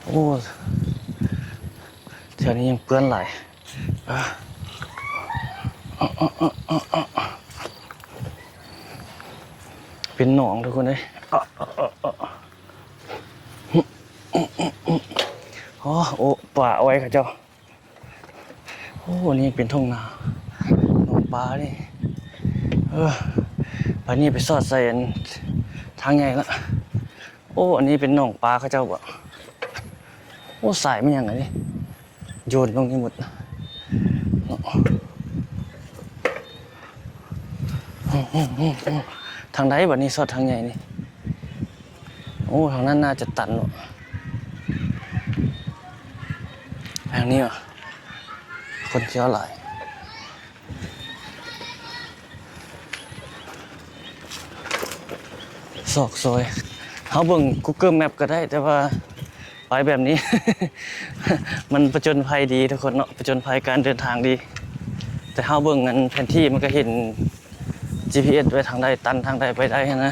ໂອ້ ແຖວນີ້ຍັງເປື້ອນຫຼາຍ. ເປັນໜອງທຸກຄົນເອີຍ. ໂອ້ ໂອ້ ປາໄວ້ເຂົາເຈົ້າ. ໂອ້ ນີ້ເປັນທົ່ງນາ ໜອງປານີ້. ເອີ ບາດນີ້ໄປຊອດໃສ່ອັນທາງໃຫຍ່ລະ. ໂອ້ ອັນນີ້ເປັນໜອງປາເຂົາເຈົ້າບໍ? ໂອ້ ສາຍແມ່ນຫຍັງອັນນີ້ ໂຍນລົງນີ້ໝົດ. ທາງໃດບາດນີ້ ຊອດທາງໃຫຍ່ນີ້? ໂອ້ ທາງນັ້ນໜ້າຈະຕັນເນາະ. ທາງນີ້ຫວາ? ຄົນເຂົ້າຫຼາຍ. ຊອກຊອຍ ເຮົາເບິ່ງ Google Map ກະໄດ້ ແຕ່ວ່າໄປແບບນີ້ ມັນປະຈົນໄພດີທຸກຄົນເນາະ ປະຈົນໄພການເດີນທາງດີ. ແຕ່ເຮົາເບິ່ງອັນແຜນທີ່ມັນກະເຫັນ ຈີພີເອັສ ໄວ້ທາງໃດ ຕັນທາງໃດໄປໄດ້ຫັ້ນນະ.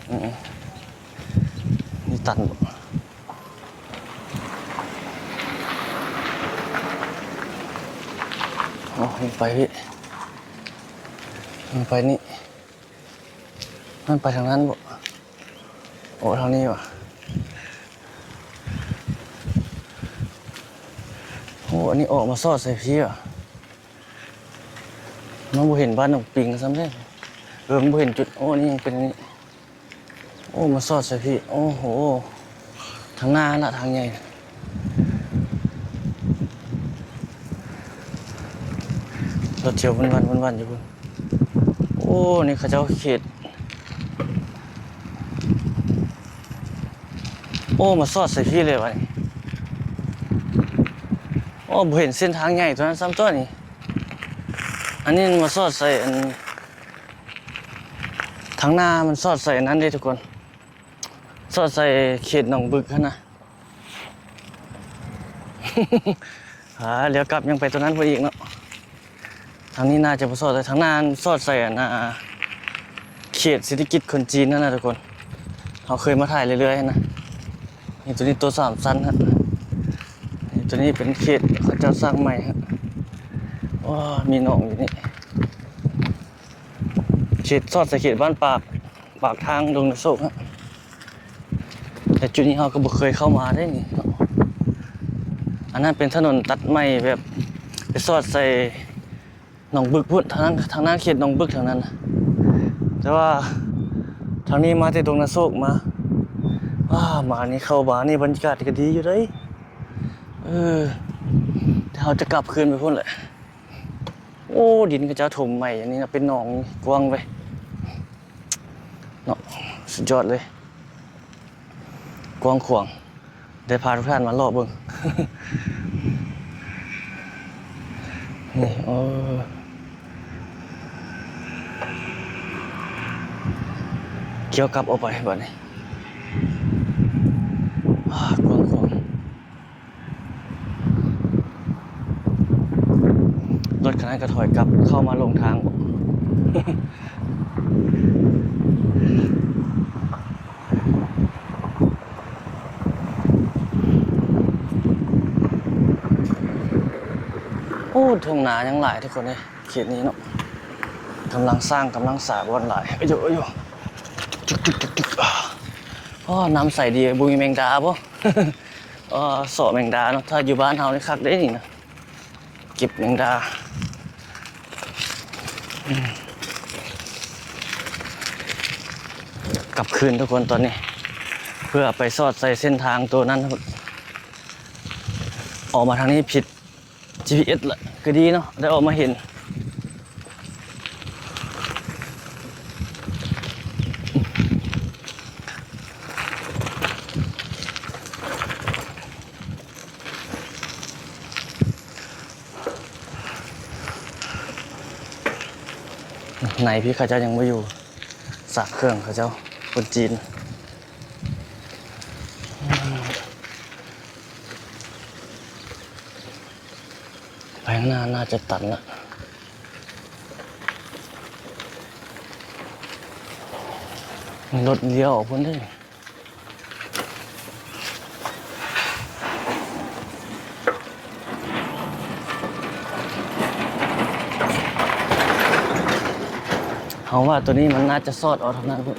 ເອີ ນີ້ຕັນບໍ? ໂອ້ ໄປພີ້ ໄປນີ້ ມັນໄປທາງນັ້ນບໍ? ໂອ້ ທາງນີ້ຫວາ? ໂອ້ ອັນນີ້ອອກມາຊອດໃສ່ພີ້ຫວາ? ມັນບໍ່ເຫັນບ້ານໜອງປິງຊ້ຳເດ້. ເອີ ມັນບໍ່ເຫັນຈຸດ. ໂອ້ ນີ້ຍັງເປັນອັນນີ້. ໂອ້ ມາຊອດໃສ່ພີ້. ໂອ້ໂຫ ທາງໜ້າຫັ້ນລະ ທາງໃຫຍ່. ລົດທຽວວຸ້ນວັນ ວຸ້ນວັນຢູ່ພຸ້ນ. ໂອ້ ນີ້ເຂົາເຈົ້າເຂດ ໂອ້ ມາຊອດໃສ່ພີ້ເລີຍບາດນີ້. ໂອ້ ບໍ່ເຫັນເສັ້ນທາງໃຫຍ່ຕົວນັ້ນຊ້ຳຕົວນີ້. ອັນນີ້ມັນມາຊອດໃສ່ອັນ ທາງໜ້າມັນຊອດໃສ່ອັນນັ້ນເດ້ທຸກຄົນ ຊອດໃສ່ເຂດໜອງບຶກຫັ້ນນະ. ອາ ລ້ຽວກັບຍັງໄປຕົວນັ້ນພຸ້ນອີກເນາະ. ທາງນີ້ໜ້າຈະບໍ່ຊອດໃສ່ ທາງໜ້າຊອດໃສ່ອັນ ອາ ເຂດເສດຖະກິດຄົນຈີນຫັ້ນນະທຸກຄົນ. ເຮົາເຄີຍມາຖ່າຍເລື້ອຍໆຫັ້ນນະ. ນີ້ ໂຕນີ້ໂຕສາມຊັ້ນຮະ. ນີ້ ໂຕນີ້ເປັນເຂດເຂົາເຈົ້າສ້າງໃໝ່ຮະ. ໂອ້ ມີໜອງຢູ່ນີ້ ເຂດ ຊອດໃສ່ເຂດບ້ານປາກ ປາກທາງດົງນາໂຊກຮະ. ແຕ່ຈຸດນີ້ເຮົາກະບໍ່ເຄີຍເຂົ້າມາເດ້ນີ້. ອັນນັ້ນເປັນຖະໜົນຕັດໃໝ່ແບບໄປຊອດໃສ່ ໜອງບຶກພຸ້ນ ທາງນັ້ນ ທາງນັ້ນເຂດໜອງບຶກທາງນັ້ນນະ. ແຕ່ວ່າທາງນີ້ມາແຕ່ດົງນາໂຊກມາ. ອາ ມານີ້ ເຂົ້າມານີ້ບັນຍາກາດກະດີຢູ່ເດ້. ເອີ ແຕ່ເຮົາຈະກັບຄືນໄປພຸ້ນແຫຼະ. ໂອ້ ດິນເຂົາເຈົ້າຖົມໃໝ່ ອັນນີ້ນະ ເປັນໜອງກວ້າງເວີຍເນາະ. ສຸດຍອດເລີຍ ກວ້າງຂວາງ. ໄດ້ພາທຸກທ່ານມາເລາະເບິ່ງ ນີ້ ໂອ້ ກ່ຽວກັບອອກໄປບາດນີ້ ອາ ກວ້າງຂວາງ. ລົດຄັນນັ້ນກະຖອຍກັບເຂົ້າມາລົງທາງ. ໂອ້ ທົ່ງນາຍັງຫຼາຍທຸກຄົນເອີຍ ເຂດນີ້ເນາະ. ກຳລັງສ້າງ ກຳລັງສາບ່ອນຫຼາຍ. ໂອ້ໂຫ ໂອ້ໂຫ ຕຶກໆໆໆ. ໂອ້ ນ້ຳໃສດີ ບໍ່ມີແມງດາບໍ່? ອໍ ເສາະແມງດາເນາະ. ຖ້າຢູ່ບ້ານເຮົານີ້ຄັກເດ້ນີ້ນະ ເກັບແມງດາ. ອືມ ກັບຄືນທຸກຄົນຕອນນີ້ ເພື່ອໄປຊອດໃສ່ເສັ້ນທາງໂຕນັ້ນ. ອອກມາທາງນີ້ຜິດຈີພີເອັສລະ ກະດີເນາະ ໄດ້ອອກມາເຫັນ. ໃນພີ້ເຂົາເຈົ້າຍັງບໍ່ຢູ່ ຊັກເຄື່ອງເຂົາເຈົ້າ ຄົນຈີນ. ໄປຂ້າງໜ້າໜ້າຈະຕັນລະ ມີລົດລ້ຽວອອກພຸ້ນເດ້. ເຮົາວ່າໂຕນີ້ມັນໜ້າຈະສອດອອກທາງນັ້ນພຸ້ນ.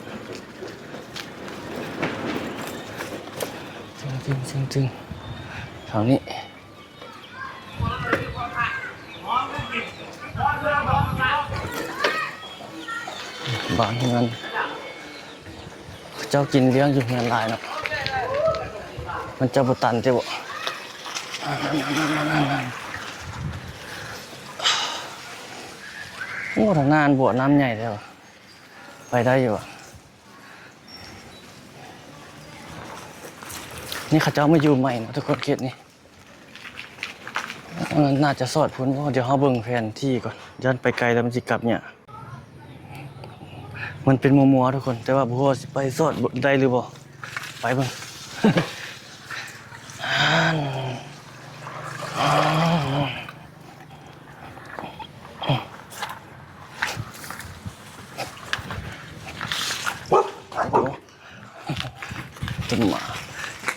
ຕຶງໆໆໆ ທາງນີ້. ບ້ານເຮືອນ ເຂົາເຈົ້າກິນລ້ຽງຢູ່ເຮືອນຫຼາຍເນາະ ມັນຈະບໍ່ຕັນຕິບໍ? ໂອ້ ທາງນັ້ນບົວນ້ຳໃຫຍ່ແທ້ຫວາ ໄປໄດ້ຢູ່ຫວາ? ນີ້ເຂົາເຈົ້າມາຢູ່ໃໝ່ເນາະທຸກຄົນ ເຂດນີ້. ເອີ ໜ້າຈະສອດພຸ້ນບໍ່? ດຽວເຮົາເບິ່ງແຜນທີ່ກ່ອນ ຢ້ານໄປໄກແລ້ວມັນຊິກັບຍາກ. ມັນເປັນມົວໆ ທຸກຄົນ ແຕ່ວ່າບໍ່ຮູ້ວ່າຊິໄປສອດໄດ້ຫຼືບໍ່. ໄປເບິ່ງ. ຕົ້ນໝາກ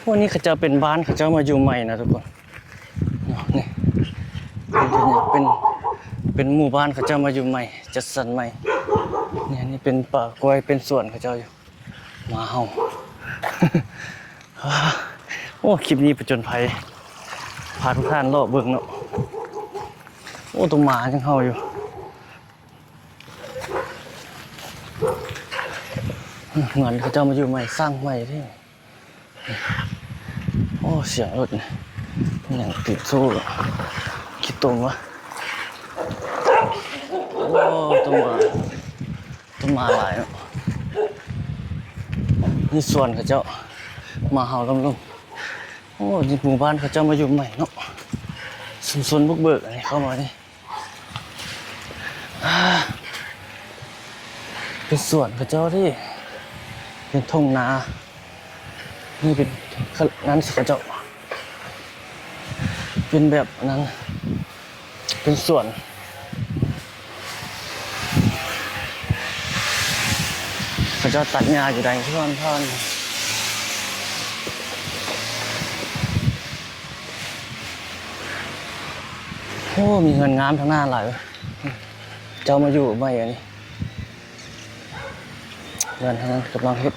ໂອ້ ນີ້ເຂົາເຈົ້າເປັນບ້ານ ເຂົາເຈົ້າມາຢູ່ໃໝ່ນະທຸກຄົນເນາະ. ນີ້ເປັນ ເປັນໝູ່ບ້ານ ເຂົາເຈົ້າມາຢູ່ໃໝ່ ຈັດສັນໃໝ່. ນີ້ ນີ້ເປັນປ່າກ້ວຍ ເປັນສວນເຂົາເຈົ້າຢູ່. ໝາເຫົ່າ. ໂອ້ ຄລິບນີ້ຜະຈົນໄພ ພາທຸກທ່ານເລາະເບິ່ງເນາະ. ໂອ້ ໂຕໝາຍັງເຫົ່າຢູ່. ເຮືອນເຂົາເຈົ້າມາຢູ່ໃໝ່ ສ້າງໃໝ່ເດ້. ໂອ້ ສຽງລົດນີ້ ຫຍັງຕິດໂສ້ ຂີ້ຕົມວະ. ໂອ້ ໂຕໝາ ໂຕໝາຫຼາຍເນາະ. ນີ້ສວນເຂົາເຈົ້າ ໝາເຫົ່າລົມໆ. ໂອ້ ນີ້ໝູ່ບ້ານເຂົາເຈົ້າມາຢູ່ໃໝ່ເນາະ ຊຸມຊົນບຸກເບີກ ອັນນີ້ເຂົ້າມານີ້. ອ່າ ເປັນສວນເຂົາເຈົ້າເດ້ ເປັນທົ່ງນາ. ນີ້ເປັນ ນັ້ນເຂົາເຈົ້າ ເປັນແບບນັ້ນ ເປັນສວນ ເຂົາເຈົ້າຕັດຫຍ້າຢູ່ໃດ ເພື່ອນ ເພື່ອນ. ໂອ້ ມີເຮືອນງາມທາງໜ້າຫຼາຍເວີ້ຍ. ເຈົ້າມາຢູ່ໃໝ່ອັນນີ້ ເຮືອນທາງນັ້ນກຳລັງເຮັດ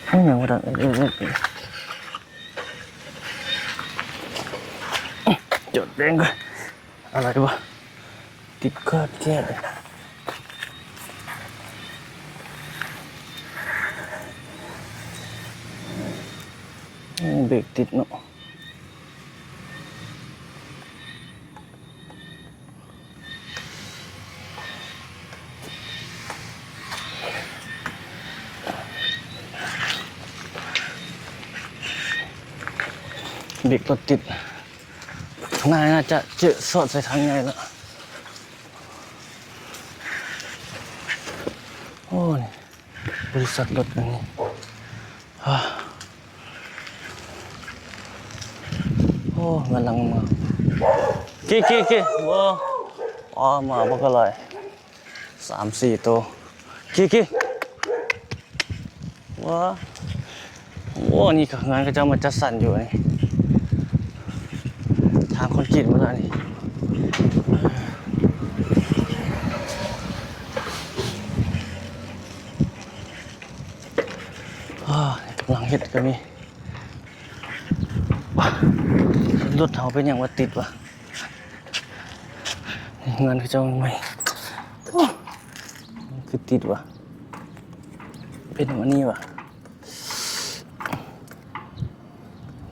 ອີຫຍັງວະນັ້ນ. ຈອດແດງກ່ອນ. ອະໄລວະ ຕິດຂາດແຄດ. ໂອ້ ເບຣກຕິດເນາະ. ເບຣກລົດຕິດ. ຂ້າງໜ້າໜ້າຈະເຈີສອດໃສ່ທາງໃຫຍ່ລະ. ໂອ້ ນີ້ ບໍລິສັດລົດອັນນີ້. ໂອ້ ກຳລັງມາ. ກີ່ ກີ່ ກີ່. ໂອ້ ອາ ມາບັກຫຼາຍ. ສາມສີ່ໂຕ. ກີ່ ກີ່. ວ້າ ໂອ້ ນີ້ກະເຮືອນເຂົາເຈົ້າມາຈັດສັນຢູ່ນີ້ ທາງຄອນກຣີດໝົດລະນີ້. ອ້າ ກຳລັງເຮັດກະມີ. ລົດເຮົາເປັນຫຍັງວ່າຕິດວະ? ເຮືອນເຂົາເຈົ້າໃໝ່ ຄືຕິດວະ? ເປັນຫຍັງອັນນີ້ວະ?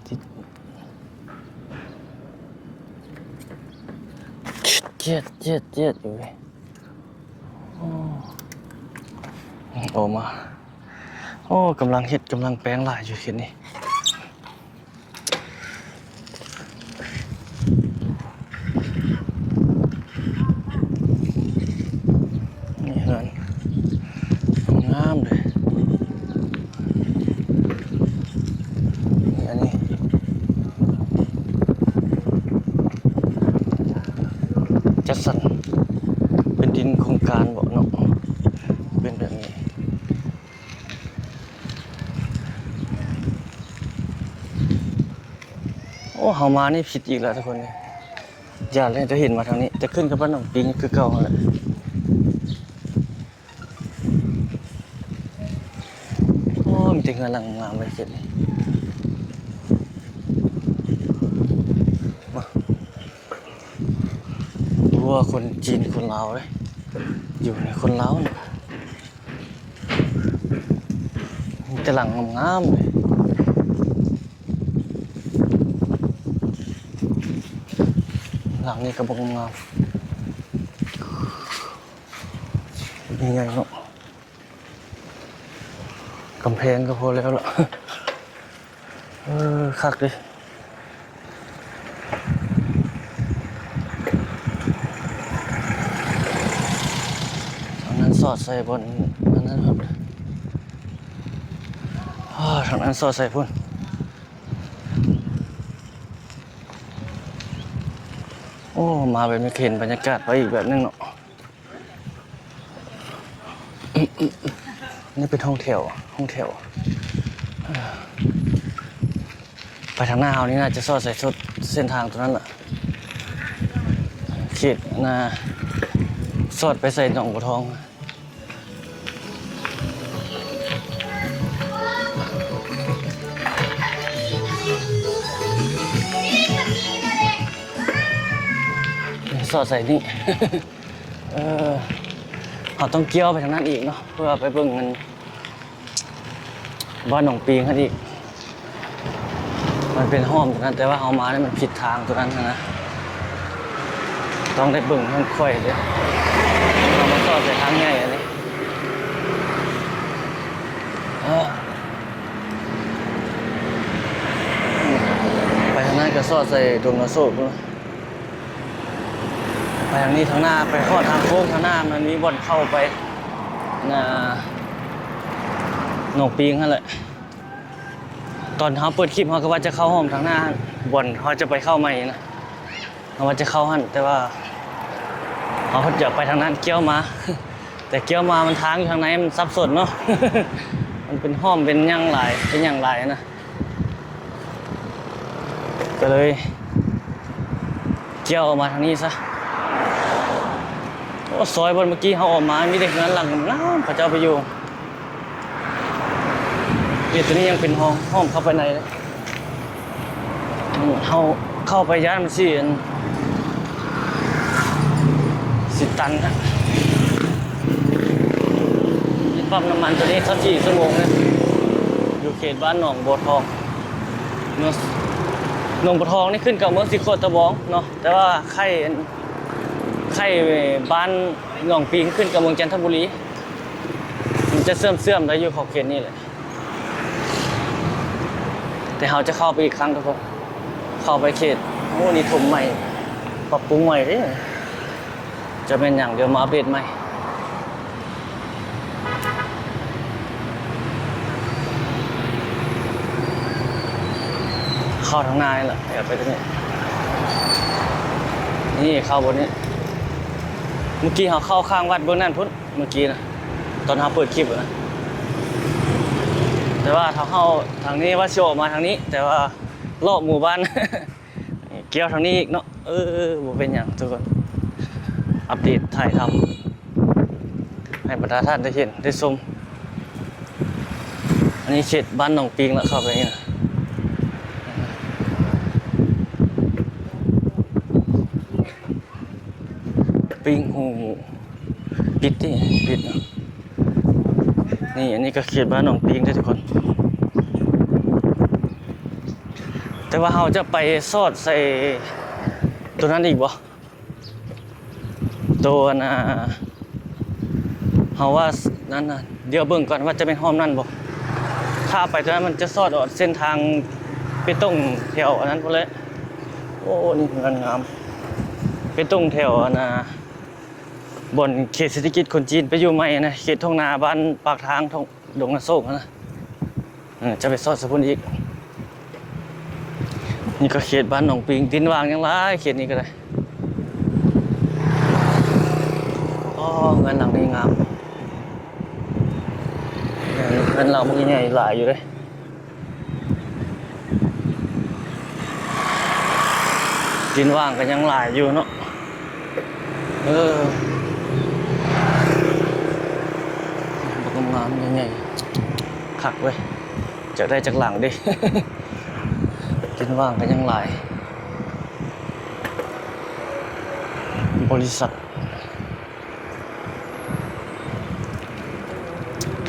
ຕິດ ຈຽດ ຈຽດ ຈຽດຢູ່ເວີຍ. ໂອ້ ອອກມາ. ໂອ້ ກຳລັງເຮັດ ກຳລັງແປງຫຼາຍຢູ່ເຂດນີ້. ໂ ໂຄງການເບາະເນາະ ເປັນແບບນີ້. ໂອ້ ເຮົາມານີ້ຜິດອີກແລ້ວທຸກຄົນເອີຍ. ຢ້ານແລ້ວ ຈະເຫັນມາທາງນີ້ ແຕ່ຂຶ້ນກັບບ້ານໜອງປິງຄືເກົ່າຫັ້ນແຫຼະ. ໂອ້ ມີແຕ່ເຮືອນຫຼັງງາມເລີຍເຂດນີ້. ບໍ່ວ່າຄົນຈີນຄົນລາວເດ້ ຢູ່ໃນຄົນລາວນີ້ ມີແຕ່ຫຼັງງາມໆເລີຍ. ຫຼັງນີ້ກໍບໍ່ງາມ ໃຫຍ່ເນາະ ກຳແພງກໍພໍແລ້ວລະ. ເອີ ຄັກເດ້ ທາງນັ້ນສອດໃສ່ບ່ອນອັນນັ້ນ ທາງນັ້ນສອດໃສ່ພຸ້ນ. ໂອ້ ມາແບບນີ້ເຫັນບັນຍາກາດໄປອີກແບບໜຶ່ງເນາະ. ນີ້ເປັນຫ້ອງແຖວ ຫ້ອງແຖວ ໄປທາງໜ້າເຮົານີ້ໜ້າຈະສອດໃສ່ສຸດເສັ້ນທາງຕົວນັ້ນລະ ເຂດນະ ສອດໄປໃສ່ໜອງບົວທອງ. ສອດໃສ່ນີ້ ເອີ ເຮົາຕ້ອງກ່ຽວໄປທາງນັ້ນອີກເນາະ ເພື່ອໄປເບິ່ງອັນບ້ານໜອງປີງຫັ້ນອີກ. ມັນເປັນຮ່ອມຕົວນັ້ນ ແຕ່ວ່າເຮົາມານີ້ມັນຜິດທາງຕົວນັ້ນຫັ້ນນະ ຕ້ອງໄດ້ເບິ່ງທາງຂ້ອຍເດ້ ເຮົາມາສອດໃສ່ທາງໃຫຍ່ອັນນີ້. ເອີ ໄປທາງນັ້ນກໍສອດໃສ່ດົງນາໂສກພຸ້ນ ໄປທາງນີ້ ທາງໜ້າ ໄປຮອດທາງໂຄ້ງທາງໜ້າ ມັນມີບ່ອນເຂົ້າໄປ ນາ ໜອງປີງຫັ້ນແຫຼະ. ຕອນເຮົາເປີດຄລິບ ເຮົາກໍວ່າຈະເຂົ້າຮ່ອມທາງໜ້າຫັ້ນ ບ່ອນເຮົາຈະໄປເຂົ້າໃໝ່ນະ ເຮົາວ່າຈະເຂົ້າຫັ້ນ ແຕ່ວ່າເຮົາຢາກໄປທາງນັ້ນ ກ່ຽວມາ ແຕ່ກ່ຽວມາມັນທາງຢູ່ທາງໃນມັນສັບສົນເນາະ ມັນເປັນຮ່ອມ ເປັນຫຍັງຫຼາຍ ເປັນຫຍັງຫຼາຍນະ ກໍເລີຍກ່ຽວອອກມາທາງນີ້ຊະ. ໂອ້ ຊອຍບ່ອນເມື່ອກີ້ເຮົາອອກມາ ມີແຕ່ເຮືອນຫຼັງງາມໆ ເຂົາເຈົ້າໄປຢູ່. ນີ້ ຕົວນີ້ຍັງເປັນຫ້ອງ ຫ້ອງເຂົ້າໄປໃນເດ້ ເຮົາເຂົ້າໄປຢ້ານມັນຊິອັນ ຊິຕັນນະ. ນີ້ປ້ຳນ້ຳມັນຕົວນີ້ຊາວສີ່ຊົ່ວໂມງເດ້ ຢູ່ເຂດບ້ານໜອງບົວທອງ ເມືອງ ໜອງບົວທອງນີ້ຂຶ້ນກັບເມືອງສີໂຄດຕະບອງເນາະ ແຕ່ວ່າໄຂ່ ໄຂ່ບ້ານໜອງປີງຂຶ້ນກັບເມືອງຈັນທະບູລີ ມັນຈະເຊື່ອມໆໄດ້ຢູ່ຂອບເຂດນີ້ແຫຼະ. ແຕ່ເຮົາຈະເຂົ້າໄປອີກຄັ້ງທຸກຄົນ ເຂົ້າໄປເຂດ ໂອ້ ນິຄົມໃໝ່ ປັບປຸງໃໝ່ເດ້ ຈະແມ່ນຫຍັງ ດຽວມາອັບເດດໃໝ່. ເຂົ້າທາງໜ້ານີ້ລະ ດຽວໄປທາງນີ້ ນີ້ເຂົ້າບ່ອນນີ້ ເມື່ອກີ້ເຮົາເຂົ້າຂ້າງວັດເບື້ອງນັ້ນພຸ້ນ ເມື່ອກີ້ນະ ຕອນເຮົາເປີດຄລິບນະ ແຕ່ວ່າເຮົາເຂົ້າທາງນີ້ ວ່າຊິອອກມາທາງນີ້ ແຕ່ວ່າເລາະໝູ່ບ້ານ ກ່ຽວທາງນີ້ອີກເນາະ. ເອີ ບໍ່ເປັນຫຍັງທຸກຄົນ ອັບເດດຖ່າຍທຳໃຫ້ບັນດາທ່ານໄດ້ເຫັນໄດ້ຊົມ. ອັນນີ້ເຂດບ້ານໜອງປິງລະ ເຂົ້າໄປນີ້ນະ ປິງຫູ ປິດຕິ ປິດເນາະ. ນີ້ ອັນນີ້ກໍເຂດບ້ານໜອງປິງເດ້ທຸກຄົນ ແຕ່ວ່າເຮົາຈະໄປສອດໃສ່ໂຕນັ້ນອີກບໍ່? ໂຕອັນ ອ່າ ເຮົາວ່ານັ້ນນະ ດຽວເບິ່ງກ່ອນວ່າຈະແມ່ນຮ່ອມນັ້ນບໍ່? ຖ້າໄປໂຕນັ້ນມັນຈະສອດອອກເສັ້ນທາງໄປຕົງແຖວອັນນັ້ນພຸ້ນແຫຼະ. ໂອ້ ນີ້ເຮືອນງາມ ໄປຕົງແຖວອັນ ອ່າ ບ່ອນເຂດເສດຖະກິດຄົນຈີນໄປຢູ່ໃໝ່ນະ ເຂດທົ່ງນາບ້ານປາກທາງ ດົງນາໂຊກຫັ້ນນະ. ເອີ ຈະໄປສອດສະພຸ້ນອີກ. ນີ້ກໍເຂດບ້ານໜອງປິງ ດິນຫວ່າງຍັງຫຼາຍ ເຂດນີ້ກໍໄດ້. ເຮົ ອໍ ເຮືອນຫຼັງນີ້ງາມ. ເຮືອນຫຼັງບັກໃຫຍ່ຫຼາຍຢູ່ເດ້. ດິນຫວ່າງກໍຍັງຫຼາຍຢູ່ເນາະ. ເອີ ບັກງາມໆ ໃຫຍ່ໆ ຄັກເວີຍ. ຈະໄດ້ຈັກຫຼັງເດ. ດິນຫວ່າງກໍຍັງຫຼາຍ. ບໍລິສັດ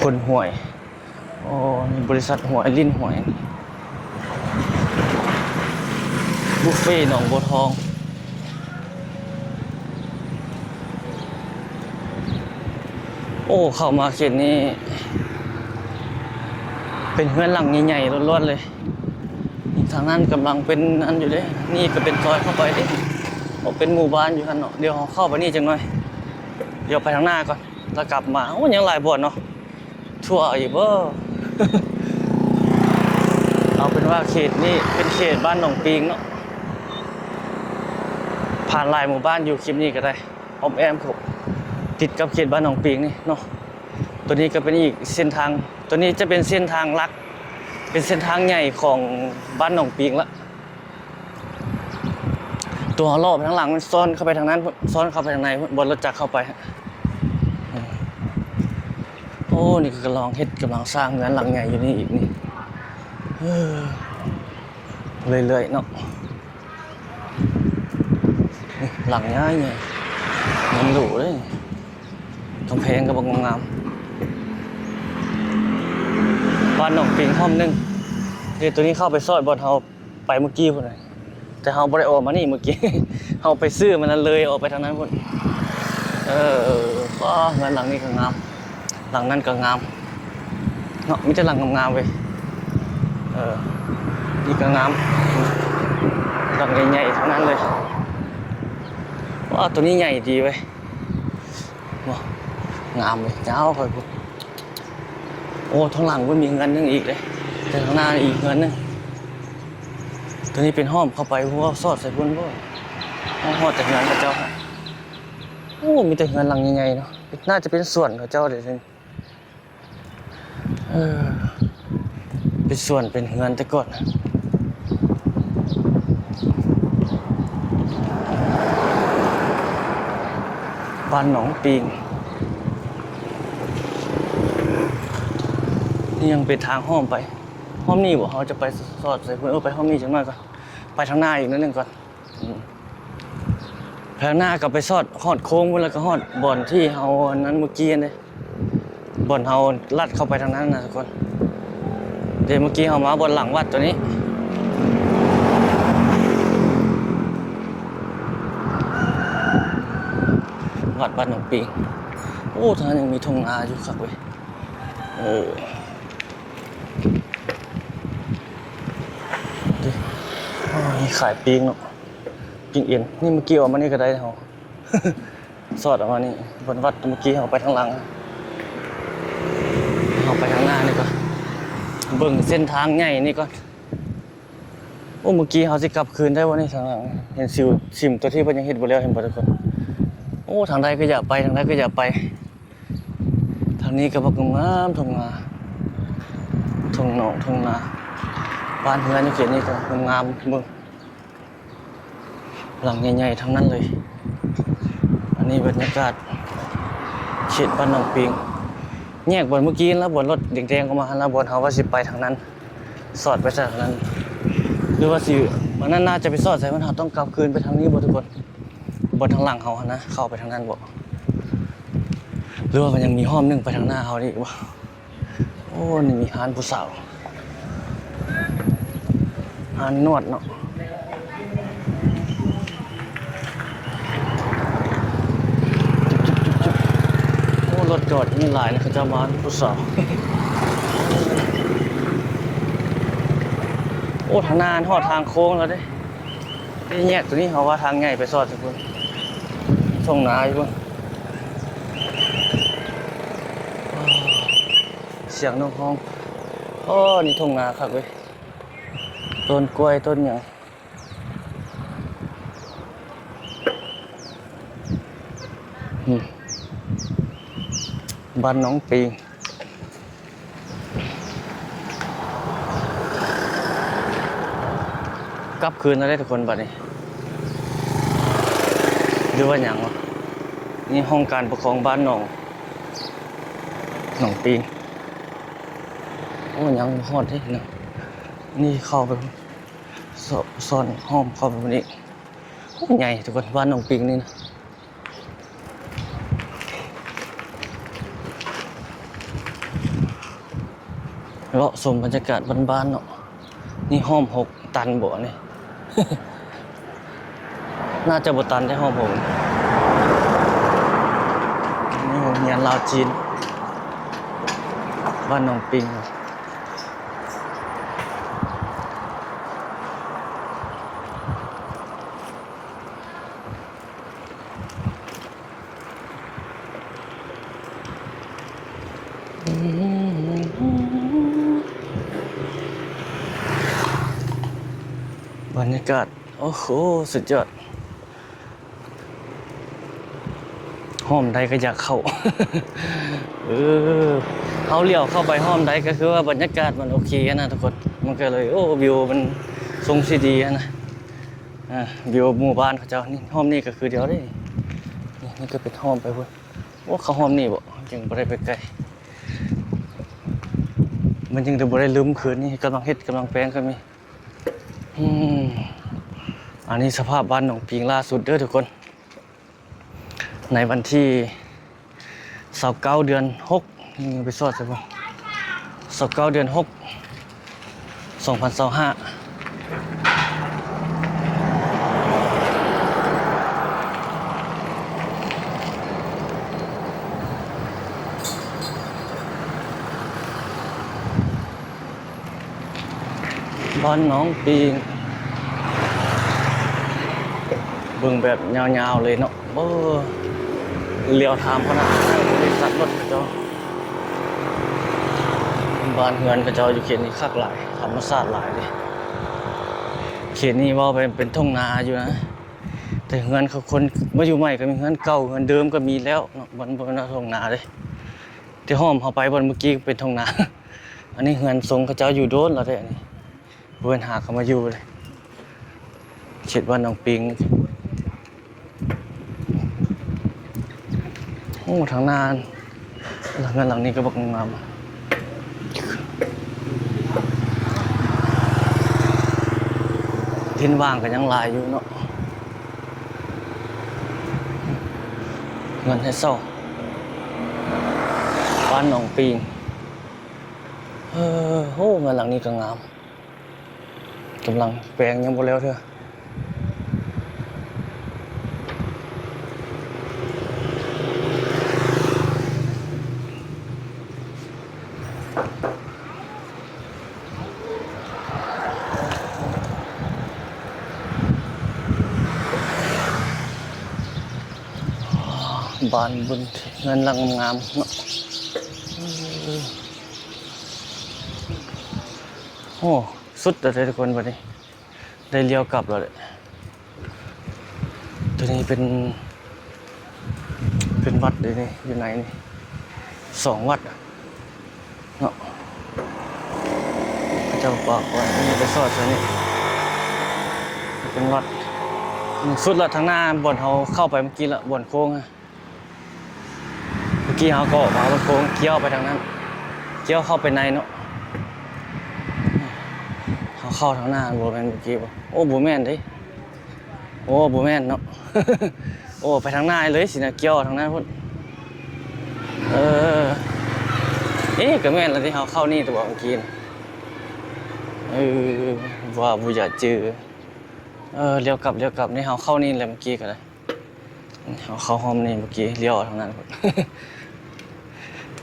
ຄົນຫ້ວຍ. ໂອ້ ມີບໍລິສັດຫ້ວຍ ລິ້ນຫ້ວຍ ບຸບເຟໜອງບົວທອງ. ໂອ້ ເຂົ້າມາເຂດນີ້ເປັນເຮືອນຫຼັງໃຫຍ່ໆ ລ້ວນໆ ເລີຍ. ນີ້ທາງນັ້ນກຳລັງເປັນອັນຢູ່ເດ້. ນີ້ກໍເປັນຊອຍເຂົ້າໄປເດ້. ໂອ້ ເປັນໝູ່ບ້ານຢູ່ຫັ້ນເນາະ. ດຽວເຮົາເຂົ້າໄປນີ້ຈັກໜ່ອຍ. ດຽວໄປທາງໜ້າກ່ອນ ແລ້ວກັບມາ. ໂອ້ ຍັງຫຼາຍບ່ອນເນາະ. ທົ່ວຢູ່ບໍ່? ເອົາເປັນວ່າເຂດນີ້ເປັນເຂດບ້ານໜອງປີງເນາະ. ຜ່ານຫຼາຍໝູ່ບ້ານຢູ່ຄລິບນີ້ກໍໄດ້ ອ້ອມແອ້ມເຂົ້າ ຕິດກັບເຂດບ້ານໜອງປີງນີ້ເນາະ. ຕົວນີ້ກໍເປັນອີກເສັ້ນທາງ ຕົວນີ້ຈະເປັນເສັ້ນທາງຫຼັກ ເປັນເສັ້ນທາງໃຫຍ່ຂອງບ້ານໜອງປີງລະ. ຕົວເຮົາເລາະໄປທາງຫຼັງ ມັນຊ້ອນເຂົ້າໄປທາງນັ້ນ ຊ້ອນເຂົ້າໄປທາງໃນ ບ່ອນລົດຈັກເຂົ້າໄປ. ໂອ້ ນີ້ກໍກຳລັງເຮັດ ກຳລັງສ້າງເຮືອນຫຼັງໃຫຍ່ຢູ່ນີ້ອີກນີ້. ເອີ ເລື້ອຍໆ ເນາະ. ນີ້ຫຼັງໃຫຍ່ໆ ມັນຫຼູເດ້. ກຳແພງກໍບັກງາມ. ບ້ານໜອງປິງຫ້ອມໜຶ່ງ. ເດ້ ຕົວນີ້ເຂົ້າໄປຊອດບ່ອນເຮົາໄປມື້ກີ້ພຸ້ນນະ ແຕ່ເຮົາບໍ່ໄດ້ອອກມານີ້ມື້ກີ້ ເຮົາໄປຊື້ມັນນັ້ນເລີຍອອກໄປທາງນັ້ນພຸ້ນ. ເອີ ວ້າ ເຮືອນຫຼັງນີ້ກໍງາມ ຫຼັງນັ້ນກໍງາມເນາະ ມີແຕ່ຫຼັງງາມໆເວີຍ. ເອີ ນີ້ກໍງາມ ຫຼັງໃຫຍ່ໆທັງນັ້ນເລີຍ. ວ້າ ຕົວນີ້ໃຫຍ່ດີເວີຍ. ໂອ້ ງາມເວີຍ ຍາວໄປພຸ້ນ. ໂອ້ ທາງຫຼັງພຸ້ນມີເຮືອນໜຶ່ງອີກເດ້ ແຕ່ທາງໜ້າອີກເຮືອນໜຶ່ງ. ຕົວນີ້ເປັນຫ້ອມເຂົ້າໄປ ບໍ່ຊອດໃສ່ພຸ້ນບໍ່? ຮອດແຕ່ເຮືອນເຂົາເຈົ້າ. ໂອ້ ມີແຕ່ເຮືອນຫຼັງໃຫຍ່ໆເນາະ ໜ້າຈະເປັນສວນເຂົາເຈົ້າເດ້. ເອີ ເປັນສວນເປັນເຮືອນແຕ່ກ່ອນ. ບ້ານໜອງປີງ ນີ້ຍັງເປັນທາງອ້ອມໄປ. ອ້ອມນີ້ບໍ່? ເຮົາຈະໄປສອດໃສ່ພຸ້ນ. ເອີ ໄປອ້ອມນີ້ຈັກໜ້ອຍກ່ອນ ໄປທາງໜ້າອີກໜ້ອຍໜຶ່ງກ່ອນ. ອືມ ໄປທາງໜ້າກໍໄປຊອດຮອດໂຄ້ງພຸ້ນ ແລ້ວກໍຮອດບ່ອນທີ່ເຮົາອັນນັ້ນມື້ກີ້ຫັ້ນເດ້ ບ່ອນເຮົາລັດເຂົ້າໄປທາງນັ້ນນະທຸກຄົນ. ເດ້ ມື້ກີ້ເຮົາມາບ່ອນຫຼັງວັດຕົວນີ້ ວັດ ວັດໜອງປີງ. ໂອ້ ທາງນັ້ນຍັງມີທົ່ງນາຢູ່ ຄັກເວີຍ. ເອີ ເດ້ ໂອ້ຍ ຂາຍປີ້ງເນາະ ປີ້ງເອັນ. ນີ້ເມື່ອກີ້ອອກມານີ້ກໍໄດ້ເຮົາ ສອດອອກມານີ້ ເພິ່ນວັດ. ເມື່ອກີ້ເຮົາໄປທາງຫຼັງ ເຮົາໄປທາງໜ້ານີ້ກ່ອນ ເບິ່ງເສັ້ນທາງໃຫຍ່ນີ້ກ່ອນ. ໂອ້ ເມື່ອກີ້ເຮົາຊິກັບຄືນໄດ້ບໍ່ນີ້? ທາງຫຼັງ ເຫັນຊິວ ຊິມຕົວທີ່ເພິ່ນຍັງເຮັດບໍ່ແລ້ວ ເຫັນບໍ່ທຸກຄົນ? ໂອ້ ທາງໃດກໍຢາກໄປ ທາງໃດກໍຢາກໄປ. ທາງນີ້ກໍບັກງາມໆ ທົ່ງນາ ທົ່ງນອກ ທົ່ງນາ. ບ້ານເຮືອນຢູ່ເຂດນີ້ກໍງາມໆ ເບິ່ງ ຫຼັງໃຫຍ່ໆ ທັງນັ້ນເລີຍ. ອັນນີ້ບັນຍາກາດເຂດບ້ານໜອງປິງ ແຍກບ່ອນເມື່ອກີ້ຫັ້ນລະ ບ່ອນລົດແດງໆ ອອກມາຫັ້ນລະ ບ່ອນເຮົາວ່າຊິໄປທາງນັ້ນ ສອດໄປທາງນັ້ນ ຫຼືວ່າຊິ ອັນນັ້ນໜ້າຈະໄປສອດໃສ່ ມັນ ເຮົາຕ້ອງກັບຄືນໄປທາງນີ້ບໍ່ທຸກຄົນ? ບ່ອນທາງຫຼັງເຮົາຫັ້ນນະ ເຂົ້າໄປທາງນັ້ນບໍ່ ຫຼືວ່າມັນຍັງມີອ້ອມໜຶ່ງໄປທາງໜ້າເຮົານີ້ອີກບໍ່? ໂອ້ ນີ້ມີຮ້ານຜູ້ສາວ ຮ້ານນວດເນາະ. ໂອ້ ລົດຈອດນີ້ຫຼາຍນະ ເຂົາເຈົ້າມາຜູ້ສາວ. ໂອ້ ທາງໜ້າຮອດທາງໂຄ້ງແລ້ວເດ້. ແຍກຕົວນີ້ເຮົາວ່າທາງໃຫຍ່ໄປສອດຢູ່ພຸ້ນ ທົ່ງນາຢູ່ພຸ້ນ. ສຽງນົກຮ້ອງ. ໂອ້ ນີ້ທົ່ງນາຄັກເວີຍ ຕົ້ນກ້ວຍ ຕົ້ນຫຍັງ. ອືມ ບ້ານໜອງປີງ ກັບຄືນແລ້ວເດ້ທຸກຄົນ ບັດນີ້ ຫຼືວ່າຫຍັງວະ? ນີ້ຫ້ອງການປົກຄອງບ້ານໜອງ ໜອງປີງ. ໂອ້ ຍັງບໍ່ຮອດເດ້ເນາະ. ນີ້ເຂົ້າໄປ ສ- ຊ້ອນອ້ອມເຂົ້າໄປພຸ້ນອີກ. ໂອ້ ໃຫຍ່ທຸກຄົນ ບ້ານໜອງປີງນີ້ນະ. ເລາະຊົມບັນຍາກາດບ້ານໆເນາະ. ນີ້ຫ້ອມຫົກຕັນບໍ່ນີ້? ໜ້າຈະບໍ່ຕັນເດ້ ຫ້ອມຫົກ. ນີ້ໂຮງຮຽນລາວຈີນ ບ້ານໜອງປິງ. ບັນຍາກາດ ໂອ້ໂຫ ສຸດຍອດ. ຫ້ອມໃດກໍຢາກເຂົ້າ. ເອີ ເຮົາຫຼຽວເຂົ້າໄປຫ້ອມໃດ ກໍຄືວ່າບັນຍາກາດມັນໂອເຄນະທຸກຄົນ. ມັນກໍເລີຍ ໂອ້ ວິວມັນຊົງຊິດີຫັ້ນນະ. ອ່າ ວິວໝູ່ບ້ານເຂົາເຈົ້າ. ນີ້ ຮ່ອມນີ້ກໍຄືດຽວເດ້. ນີ້ ນີ້ກໍເປັນຮ່ອມໄປພຸ້ນ. ໂອ້ ເຂົ້າຮ່ອມນີ້ບໍ? ຍັງບໍ່ໄດ້ໄປໃກ້. ມັນຍັງບໍ່ໄດ້ລຶ້ມຄືນນີ້. ກຳລັງເຮັດ ກຳລັງແປງກໍມີ. ອືມ ອັນນີ້ສະພາບບ້ານໜອງປິງລ່າສຸດເດີທຸກຄົນ. ໃນວັນທີຊາວເກົ້າ ເດືອນຫົກ ນີ້ໄປສອດໃສ່ເບິ່ງ ຊາວເກົ້າ ເດືອນຫົກ ສອງພັນຊາວຫ້າ. ບ້ານໜອງປິງ ເບິ່ງແບບຍາວໆເລີຍເນາະ. ໂອ້ ຫຼຽວຖາມພະນັກງານບໍລິສັດລົດເຂົາເຈົ້າ. ບ້ານເຮືອນເຂົາເຈົ້າຢູ່ເຂດນີ້ຄັກຫຼາຍ ທຳມະຊາດຫຼາຍເດ້. ເຂດນີ້ເວົ້າໄປເປັນທົ່ງນາຢູ່ນະ ແຕ່ເຮືອນເຂົາ ຄົນມາຢູ່ໃໝ່ກໍມີເຮືອນເກົ່າ ເຮືອນເດີມກໍມີແລ້ວເນາະ. ມັນບໍ່ແມ່ນວ່າທົ່ງນາເດ້. ທີ່ອ້ອມເຮົາໄປບ່ອນເມື່ອກີ້ເປັນທົ່ງນາ. ອັນນີ້ເຮືອນຊົງເຂົາເຈົ້າຢູ່ໂດນແລ້ວເດ້ ອັນນີ້ບໍ່ແມ່ນຫາເຂົ້າມາຢູ່ເດ້. ເຂດບ້ານໜອງປິງ. ໂອ້ ທາງໜ້າ ເຮືອນຫຼັງນີ້ກໍບັກງາມ. ດິນວ່າງກໍຍັງຫຼາຍຢູ່ເນາະ. ເຮືອນໃຫ້ເຊົ່າ ບ້ານໜອງປິງ. ເອີ ໂອ້ ເຮືອນຫຼັງນີ້ກໍງາມ. ກຳລັງແປງ ຍັງບໍ່ແລ້ວເທື່ອ. ບ້ານບຸນ ເຮືອນຫຼັງງາມເນາະ. ໂອ້ ສຸດແລ້ວເດ້ທຸກຄົນ ບັດນີ້ໄດ້ລ້ຽວກັບແລ້ວແຫຼະ. ຕົວນີ້ເປັນ ເປັນວັດເດ້ນີ້ ຢູ່ໃນນີ້ ສອງວັດເນາະ. ເຂົາເຈົ້າປາກໄວ້ ອັນນີ້ໄປສອດໃສ່ນີ້ ເປັນວັດ. ສຸດລະ ທາງໜ້າບ່ອນເຮົາເຂົ້າໄປເມື່ອກີ້ລະ ບ່ອນໂຄ້ງ. ເມື່ອກີ້ເຮົາກໍອອກມາເບິ່ງໂຄ້ງ ກ້ຽວໄປທາງນັ້ນ ກ້ຽວເຂົ້າໄປໃນເນາະ. ເຮົາເຂົ້າທາງໜ້າ ບໍ່ແມ່ນເມື່ອກີ້ບໍ່? ໂອ້ ບໍ່ແມ່ນເດ້. ໂອ້ ບໍ່ແມ່ນເນາະ. ໂອ້ ໄປທາງໜ້າເລີຍຊິນະ ກ້ຽວທາງນັ້ນພຸ້ນ. ເອີ ເອ ກໍແມ່ນລະຕິ ເຮົາເຂົ້ານີ້ຕົວະເມື່ອກີ້ນະ. ເອີ ວ່າບໍ່ຢາກຈື່. ເອີ ລ້ຽວກັບ ລ້ຽວກັບ ນີ້ເຮົາເຂົ້ານີ້ແຫຼະເມື່ອກີ້ກໍໄດ້. ເຮົາເຂົ້າຮ່ອມນີ້ເມື່ອກີ້ ລ້ຽວເອົາທາງນັ້ນພຸ້ນ.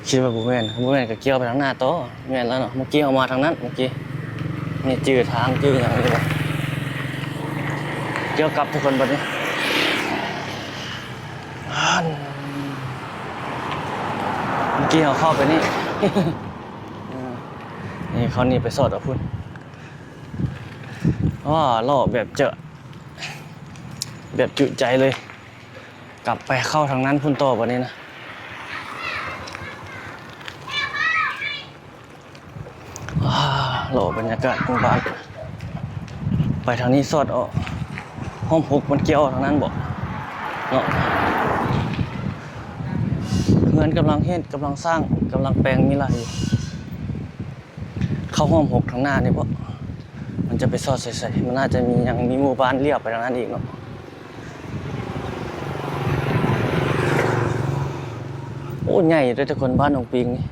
ຄິດວ່າບໍ່ແມ່ນ ບໍ່ແມ່ນກໍກ້ຽວໄປທາງໜ້າຕໍ່. ແມ່ນແລ້ວເນາະ ເມື່ອກີ້ເຮົາມາທາງນັ້ນເມື່ອກີ້. ນີ້ຈື່ທາງຈື່ຫຍັງນີ້ແຫຼະ. ກ້ຽວກັບທຸກຄົນບັດນີ້. ເມື່ອກີ້ເຮົາເຂົ້າໄປນີ້ ເອີ ນີ້ເຂົ້ານີ້ໄປສອດເອົາພຸ້ນ. ອ້າ ເລາະແບບເຈາະ ແບບຈຸໃຈເລີຍ. ກັບໄປເຂົ້າທາງນັ້ນພຸ້ນຕໍ່ບັດນີ້ນະ. ເລາະບັນຍາກາດຂອງບ້ານ ໄປທາງນີ້ສອດອອກ ຮ່ອມຫົກມັນກ່ຽວທາງນັ້ນບໍເນາະ. ເຮືອນກຳລັງເຮັດ ກຳລັງສ້າງ ກຳລັງແປງ ມີຫຼາຍຢູ່. ເຂົ້າຮ່ອມຫົກທາງໜ້ານີ້ບໍ ມັນຈະໄປສອດໃສໆ? ມັນໜ້າຈະມີຫຍັງ ມີໝູ່ບ້ານລ້ຽວໄປທາງນັ້ນອີກເນາະ. ໂອ້ ໃຫຍ່ເດ້ທຸກຄົນ ບ້ານໜອງປິງນີ້.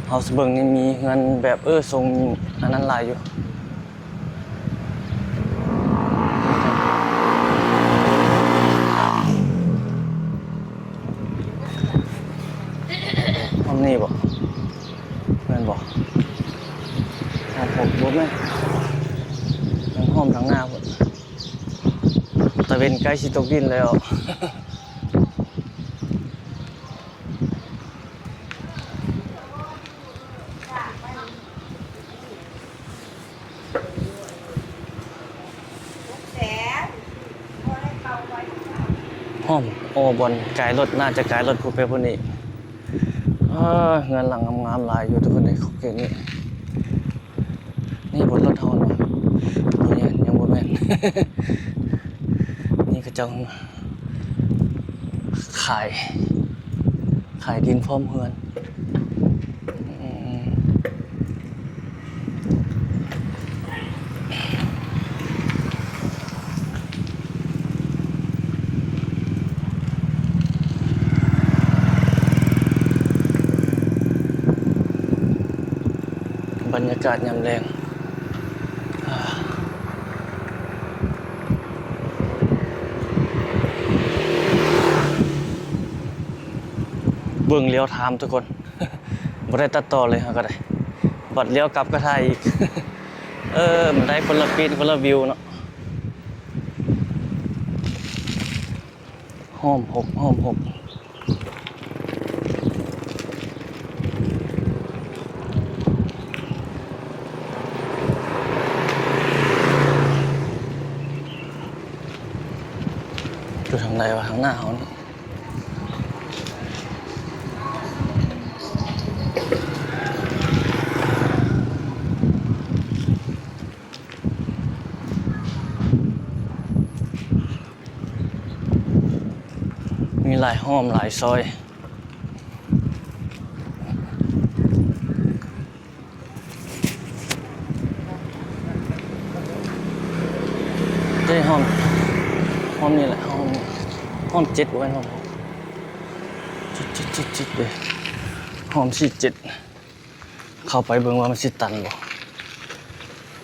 ເຮົາເບິ່ງນີ້ມີເຮືອນແບບ ເອີ ຊົງອັນນັ້ນຫຼາຍຢູ່. ຫ້ອງນີ້ບໍ? ແມ່ນບໍ? ຫ້ອງຫົກ ບໍ່ແມ່ນ ຫ້ອງທາງໜ້າພຸ້ນ. ຕາເວັນໃກ້ຊິຕົກດິນແລ້ວ. ຫ້ອມ ໂອ້ ບ່ອນກາຍລົດ ໜ້າຈະກາຍລົດພຸ້ນໄປພຸ້ນອີກ. ເອີ ເຮືອນຫຼັງງາມໆຫຼາຍຢູ່ທຸກຄົນເອີຍ ຂອບເຂດນີ້. ນີ້ບໍ່ລົດເຮົາເນາະ ບໍ່ແມ່ນ ຍັງບໍ່ແມ່ນ. ນີ້ເຂົາເຈົ້າຂາຍ ຂາຍດິນພ້ອມເຮືອນ. ອືມ ບັນຍາກາດຍາມແລງ. ເບິ່ງລຽວທາມທຸກຄົນ ບໍ່ໄດ້ຕັດຕໍ່ເລີຍ ເຮົາກໍໄດ້ ບັດລຽວກັບກໍຖ່າຍອີກ. ເອີ ມັນໄດ້ຄົນລະປີດ ຄົນລະວິວເນາະ. ຫ້ອມຫົກ ຫ້ອມຫົກ ຢູ່ທາງໃດວະ? ທາງໜ້າເຮົານີ້. ມີຫຼາຍຮ່ອມຫຼາຍຊອຍ. ເດ້ ຮ່ອມ ຮ່ອມນີ້ແຫຼະ ຮ່ອມ ຮ່ອມເຈັດ ບໍ່ແມ່ນຮ່ອມຫົກ ເຈັດ ເຈັດ ເຈັດ ເຈັດເດ້ ຮ່ອມສີ່ເຈັດ. ເຂົ້າໄປເບິ່ງວ່າມັນຊິຕັນບໍ່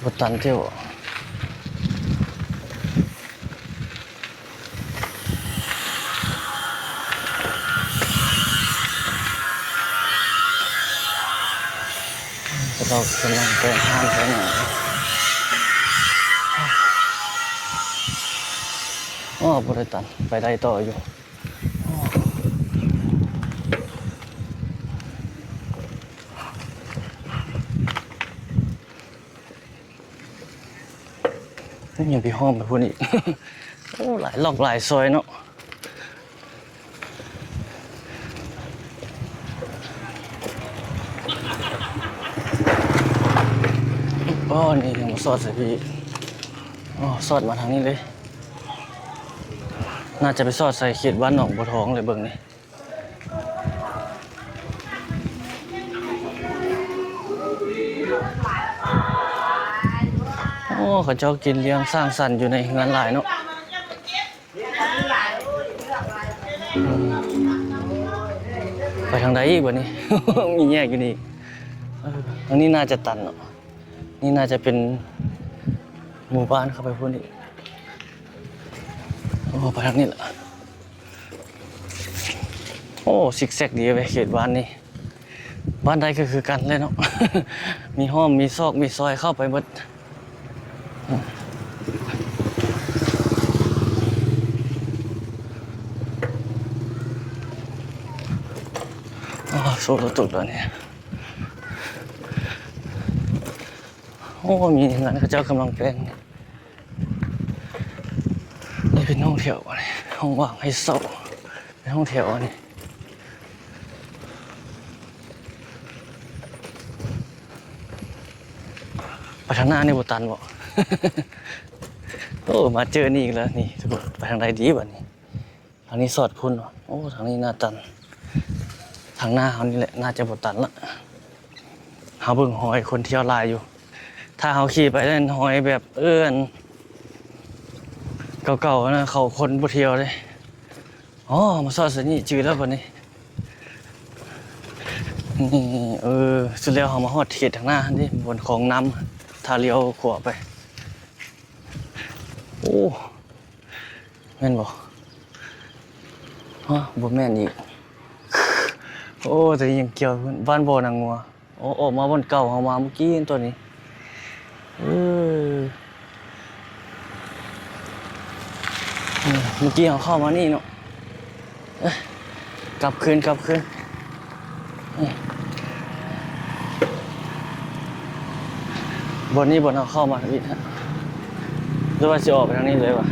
ບໍ່ຕັນແທ້ບໍ? ເຂົາເຈົ້າກຳລັງແປງຮ້ານແປງຫຍັງ. ອໍ ບໍ່ໄດ້ຕັນ ໄປໄດ້ຕໍ່ຢູ່. ອໍ ຍັງໄປອ້ອມໄປພຸ້ນອີກ. ໂອ້ ຫຼາຍລັອກຫຼາຍຊອຍເນາະ. ອໍ ນີ້ຍັງບໍ່ສອດໃສ່ພີ້. ອໍ ສອດມາທາງນີ້ເລີຍ. ໜ້າຈະໄປສອດໃສ່ເຂດບ້ານໜອງບົວທອງເລີຍເບິ່ງນີ້. ໂອ້ ເຂົາເຈົ້າກິນລ້ຽງສັງສັນຢູ່ໃນເຮືອນຫຼາຍເນາະ. ໄປທາງໃດອີກບັດນີ້? ມີແຍກຢູ່ນີ້. ເອີ ທາງນີ້ໜ້າຈະຕັນເນາະ. ນີ້ໜ້າຈະເປັນໝູ່ບ້ານເຂົ້າໄປພຸ້ນອີກ. ໂອ້ ໄປທາງນີ້ລະ. ໂອ້ ຊິກແຊັກດີເວີຍ ເຂດບ້ານນີ້. ບ້ານໃດກໍຄືກັນແຫຼະເນາະ. ມີຮ່ອມ ມີຊອກ ມີຊອຍ ເຂົ້າໄປໝົດ. ໂອ້ ໂຊດະຕຸດແລ້ວນີ້. ໂອ້ ມີເຮືອນເຂົາເຈົ້າກຳລັງແປງ. ນີ້ເປັນຫ້ອງແຖວ ຫ້ອງວ່າງໃຫ້ເຊົ່າ ເປັນຫ້ອງແຖວອັນນີ້. ໄປທາງໜ້ານີ້ບໍ່ຕັນບໍ່? ໂອ້ ມາເຈີນີ້ອີກແລ້ວນີ້ ທຸກຄົນ. ໄປທາງໃດດີບັດນີ້? ທາງນີ້ສອດພຸ້ນ. ໂອ້ ທາງນີ້ໜ້າຕັນ. ທາງໜ້າເຮົານີ້ແຫຼະ ໜ້າຈະບໍ່ຕັນລະ. ເຮົາເບິ່ງຮອຍຄົນທ່ຽວຫຼາຍຢູ່. ຖ້າເຮົາຂີ່ໄປແລ້ວຮອຍແບບ ເອີ ອັນເກົ່າໆນະ ເຂົາຄົນບໍ່ທ່ຽວເດ້. ອໍ ມາສອດໃສ່ນີ້ ຈື່ແລ້ວບັດນີ້. ນີ້ ເອີ ສຸດແລ້ວເຮົາມາຮອດເຂດທາງໜ້າຫັ້ນເດ້ ບ່ອນຂອງນ້ຳ ຖ້າລ້ຽວຂວາໄປ. ໂອ້ ແມ່ນບໍ່? ຮະ ບໍ່ແມ່ນອີກ. ໂອ້ ຕົວນີ້ຍັງກ່ຽວ ບ້ານບໍ່ນາງົວ. ໂອ້ ອອກມາບ່ອນເກົ່າເຮົາມາເມື່ອກີ້ຕົວນີ້. ເອີ ເມື່ອກີ້ເຮົາເຂົ້າມານີ້ເນາະ. ເອີ ກັບຄືນ ກັບຄືນ. ບ່ອນນີ້ບ່ອນເຮົາເຂົ້າມາທຳອິດ ຫຼືວ່າຊິອອກໄປທາງນີ້ເລີຍວະ?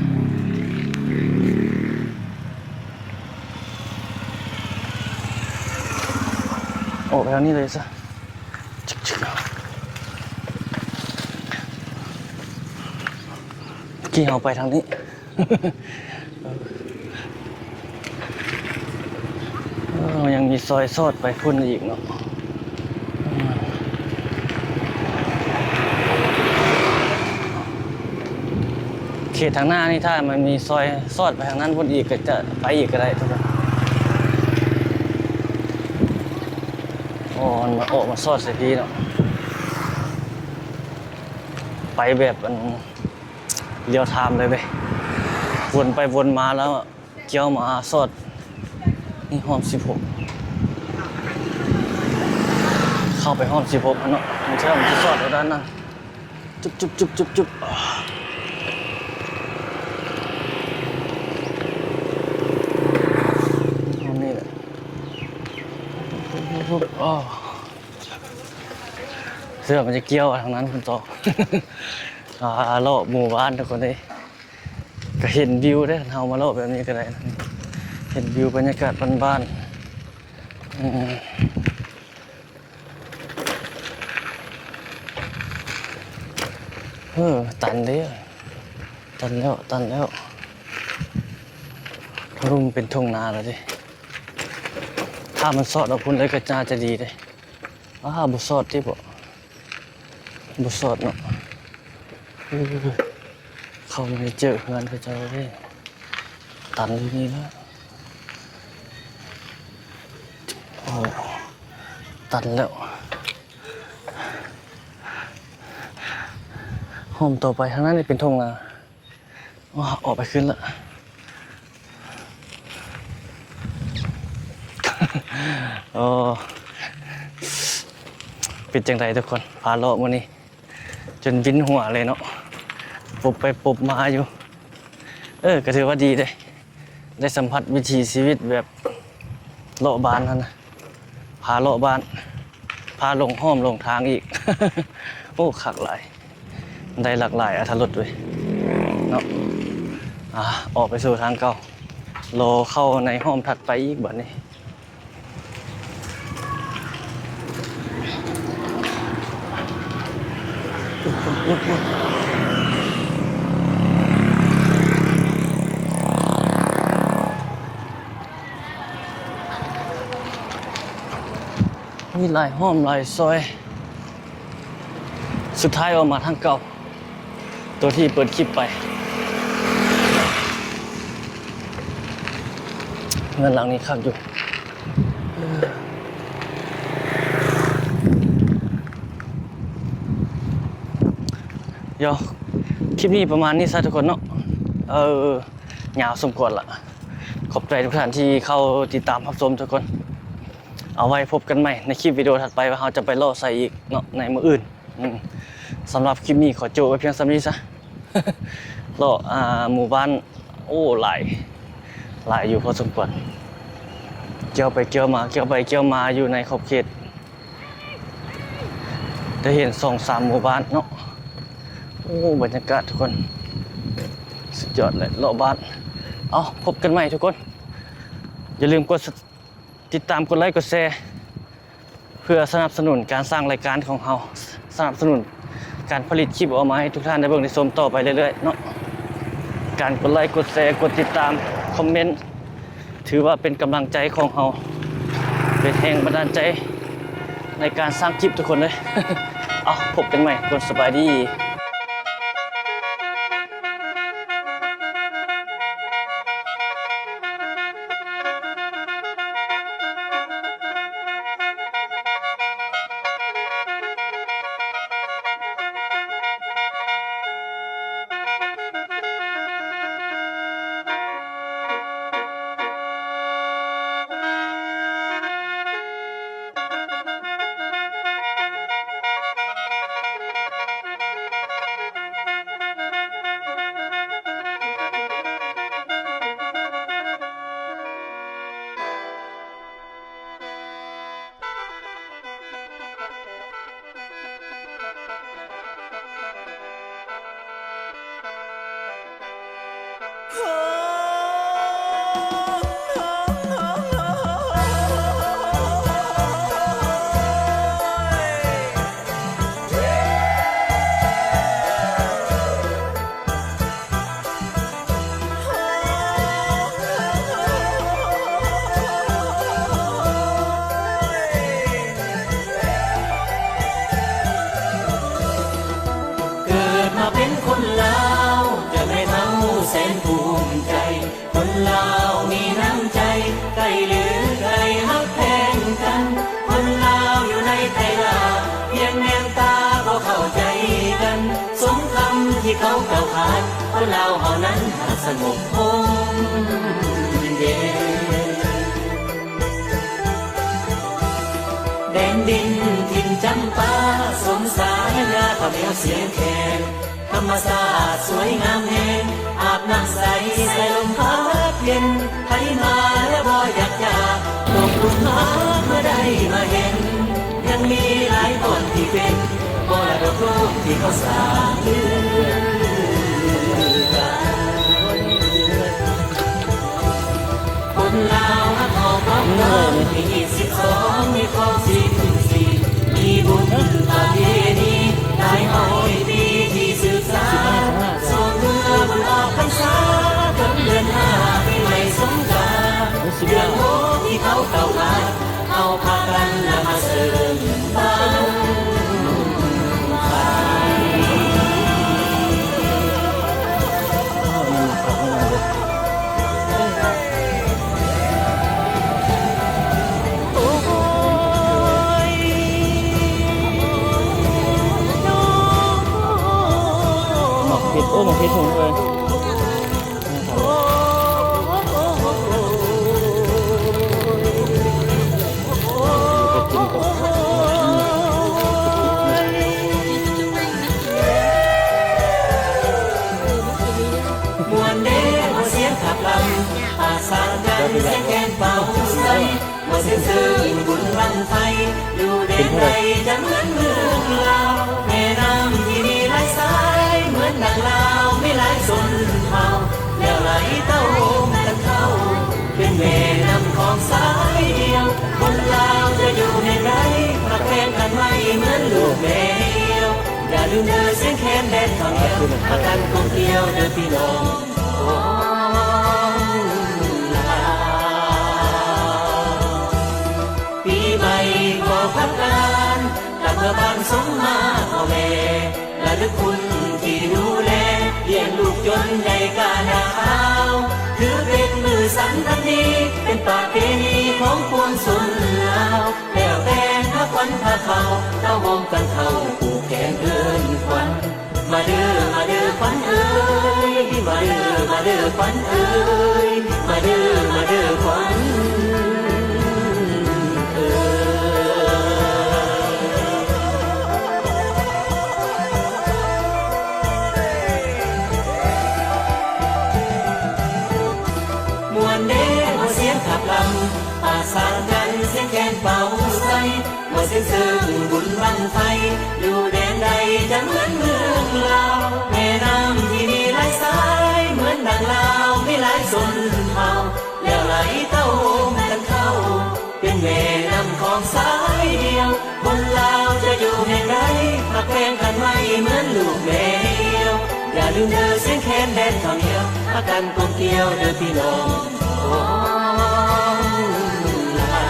ອອກໄປທາງນີ້ເລີຍຊະ. ກີ້ເຮົາໄປທາງນີ້. ເອີ ຍັງມີຊອຍສອດໄປພຸ້ນອີກເນາະ. ເຂດທາງໜ້ານີ້ ຖ້າມັນມີຊອຍສອດໄປທາງນັ້ນພຸ້ນອີກ ກໍຈະໄປອີກກໍໄດ້ທຸກຄົນ. ອໍ ມັນອອກມາສອດໃສ່ພີ້ເນາະ. ໄປແບບອັນ ລຽວທາມເລີຍເວີຍ ວົນໄປວົນມາແລ້ວ ກ່ຽວມາສອດ. ນີ້ຮ່ອມສິບຫົກ ເຂົ້າໄປຮ່ອມສິບຫົກຫັ້ນເນາະ. ມັນເຊື່ອມັນຊິສອດຢູ່ດ້ານນັ້ນ. ຈຸບ ຈຸບ ຈຸບ ຈຸບ ຈຸບ. ນີ້ແຫຼະ ອໍ ເຊື່ອມັນຈະກ່ຽວທາງນັ້ນພຸ້ນຕໍ່. ອ່າ ເລາະໝູ່ບ້ານທຸກຄົນເອີຍ. ກໍເຫັນວິວເດ້ ເຮົາມາເລາະແບບນີ້ກໍໄດ້ ເຫັນວິວບັນຍາກາດບ້ານໆ. ອືມ ເອີ ຕັນເດ້ ຕັນແລ້ວ ຕັນແລ້ວ. ເຮົາເປັນທົ່ງນາແລ້ວເດ້. ຖ້າມັນສອດອອກພຸ້ນເລີຍກໍໜ້າຈະດີເດ້. ອ້າ ບໍ່ສອດຕິບໍ? ບໍ່ສອດເນາະ. ເອີ ເຂົ້າມາເຈີເຮືອນເຂົາເຈົ້າເດ້. ຕັນຢູ່ນີ້ລະ. ໂອ້ ຕັນແລ້ວ. ຮ່ອມຕໍ່ໄປທາງນັ້ນນີ້ເປັນທົ່ງນາ. ອອກໄປຄືນລະ. ໂອ້ ເປັນຈັ່ງໃດທຸກຄົນ ພາເລາະມື້ນີ້ຈົນວິນຫົວເລີຍເນາະ ປຸບໄປປຸບມາຢູ່. ເອີ ກໍຖືວ່າດີເດ້ ໄດ້ສຳຜັດວິຖີຊີວິດແບບເລາະບ້ານຫັ້ນນະ. ພາເລາະບ້ານ ພາຫຼົງຮ່ອມຫຼົງທາງອີກ. ໂອ້ ຄັກຫຼາຍ ໄດ້ຫຼາກຫຼາຍອາດຖະລົດເວີຍເນາະ. ອາ ອອກໄປສູ່ທາງເກົ່າ ລໍເຂົ້າໃນຮ່ອມຖັດໄປອີກບັດນີ້. ມີຫຼາຍຮ່ອມຫຼາຍຊອຍ ສຸດທ້າຍອອກມາທາງເກົ່າ ໂຕທີ່ເປີດຄລິບໄປ. ເຮືອນຫຼັງນີ້ຄັກຢູ່. ດຽວ ຄລິບນີ້ປະມານນີ້ຊະທຸກຄົນເນາະ. ເອີ ຍາວສົມຄວນລະ. ຂອບໃຈທຸກທ່ານທີ່ເຂົ້າຕິດຕາມຮັບຊົມທຸກຄົນ. ເອົາໄວ້ພົບກັນໃໝ່ໃນຄລິບວິດີໂອຖັດໄປ ວ່າເຮົາຈະໄປເລາະໃສອີກເນາະໃນມື້ອື່ນ. ອືມ ສຳລັບຄລິບນີ້ຂໍໂຈະໄວ້ພຽງສ່ຳນີ້ຊະ. ເລາະ ອ່າ ໝູ່ບ້ານ ໂອ້ ຫຼາຍ ຫຼາຍຢູ່ພໍສົມຄວນ. ກ່ຽວໄປກ່ຽວມາ ກ່ຽວໄປກ່ຽວມາຢູ່ໃນຂອບເຂດ ໄດ້ເຫັນສອງສາມໝູ່ບ້ານເນາະ. ໂອ້ ບັນຍາກາດທຸກຄົນ ສຸດຍອດເລີຍ ເລາະບ້ານ. ເອົາ ພົບກັນໃໝ່ທຸກຄົນ. ຢ່າລືມກົດຕິດຕາມ ກົດໄລ ກົດແຊ ເພື່ອສະໜັບສະໜູນການສ້າງລາຍການຂອງເຮົາ, ສະໜັບສະໜູນ ການຜະລິດຄລິບອອກມາໃຫ້ທຸກທ່ານໄດ້ເບິ່ງໄດ້ຊົມຕໍ່ໄປເລື້ອຍໆເນາະ. ການກົດໄລ ກົດແຊ ກົດຕິດຕາມ ຄອມເມັນ ຖືວ່າເປັນກຳລັງໃຈຂອງເຮົາ ເປັນແຮງບັນດານໃຈໃນການສ້າງຄລິບທຸກຄົນເດີ. ເອົາ ພົບກັນໃໝ່ ທຸກຄົນ ສະບາຍດີ. ເກີດມາເປັນຄົນລາວ ຈະໄດ້ເຮົາແສນພູມໃຈ. ຄົນລາວມີນ້ຳໃຈ ໃກ້ຫຼືໄກຮັກແພງກັນ. ຄົນລາວຢູ່ໃນໃຕ້ລາ ພຽງແນມຕາກໍເຂົ້າໃຈກັນ. ສົມຄຳທີ່ເຂົາກ່າວຂານ ຄົນລາວເຮົານັ້ນຫາກສະຫງົບຮົ່ມເຢັນ. ແດນດິນຖິ່ນຈຳປາ ສົມສາຍາຂະແມວສຽງແຄນ. ທຳມະຊາດສວຍງາມແຮງ ອາບນ້ຳໃສ ສາຍລົມພັດເຢັນ. ໃຜມາແລ້ວບໍ່ຢາກຈາກ ຕົກຫຼຸມຫາເມື່ອໄດ້ມາເຫັນ. ຍັງມີຫຼາຍບ່ອນທີ່ເປັນ ມໍລະດົກໂລກທີ່ເຂົາສ້າງຄືກັນ. ຄົນລາວຮັກເຮົາພ້ອມກັນ ມີຮີດສິບສອງ ມີຄອງສິບສີ່ ມີບຸນປະເພນີຫຼາຍຮ້ອຍປີທີ່ສືບສານ. ຊ່ວງເມື່ອບຸນອອກພັນສາ ເດືອນຫ້າປີໃໝ່ສົງການ ເດືອນຫົກທີ່ເຂົາເຂົ້າມາ ເຮົາພາກັນນຳມາເສີມບັ້ງໄຟ. ໝາກເຜັດ ໂອ້ ໝາກເຜັດຫຸ່ນເລີຍ. ມ່ວນເດ້ຫົວສຽງຂັບລຳ ປະສານກັນສຽງແຄນເປົ່າໃສ່. ບໍ່ເຊິ່ງເຊິ່ງບຸນບັ້ງໄຟ ຢູ່ແດນໃດຈະເໝືອນເມືອງລາວ. ແມ່ນ້ຳທີ່ມີຫຼາຍສາຍ ເໝືອນດັ່ງລາວມີຫຼາຍຊົນເຜົ່າ ແລ້ວໄຫຼເຕົ້າໂຮມກັນເຂົ້າ ເປັນແມ່ນ້ຳຂອງສາຍດຽວ. ຄົນລາວຈະຢູ່ແຫ່ງໃດ ຮັກແພງກັນໄວ້ເໝືອນລູກແມ່ດຽວ. ຢ່າລືມເດີສຽງແຄນແດນຂະເໝວ ພາກັນກົມກຽວເດີພີ່ນ້ອງ ຂອງລາວ. ປີໃໝ່ກໍພັກການ ກັບເມືອບ້ານຊົງມາພໍ່ແມ່ ລະລຶກຄຸນທີ່ດູແລ ລ້ຽງລູກຈົນໃຫຍ່ກາໜາວ. ຖືເປັນມື້ສຳຄັນດີ ເປັນປະເພນີຂອງປວງຊົນລາວ. ແລ້ວແຕ່ນພາຂວັນພາເຂົ້າ ເຕົ້າໂຮມກັນເຂົ້າ ຜູກແຂນເຮືອນຂວັນ. ມາເດີ ມາເດີຂວັນເອີຍ ມາເດີ ມາເດີຂວັນເອີຍ ມາເດີ ມາເດີຂວັນເອີຍ. ມ່ວນເດ້ຫົວສຽງຂັບລຳ ປະສານກັນສຽງແຄນເປົ່າໃສ່. ບໍ່ເຊິ່ງເຊິ່ງບຸນບັ້ງໄຟ ຢູ່ແດນໃດຈະເໝືອນເມືອງລາວ. ແມ່ນ້ຳທີ່ມີຫຼາຍສາຍ ເໝືອນດັ່ງລາວມີຫຼາຍຊົນເຜົ່າ ແລ້ວໄຫຼເຕົ້າໂຮມກັນເຂົ້າ ເປັນແມ່ນ້ຳຂອງສາຍດຽວ. ຄົນລາວຈະ ຢູ່ແຫ່ງໃດ ຮັກແພງກັນໄວ້ເໝືອນລູກແມ່ດຽວ ຢ່າລືມເດີສຽງແຄນແດນເຂົ້າໜຽວ ພາກັນກົມກຽວເດີພີ່ນ້ອງຂອງລາ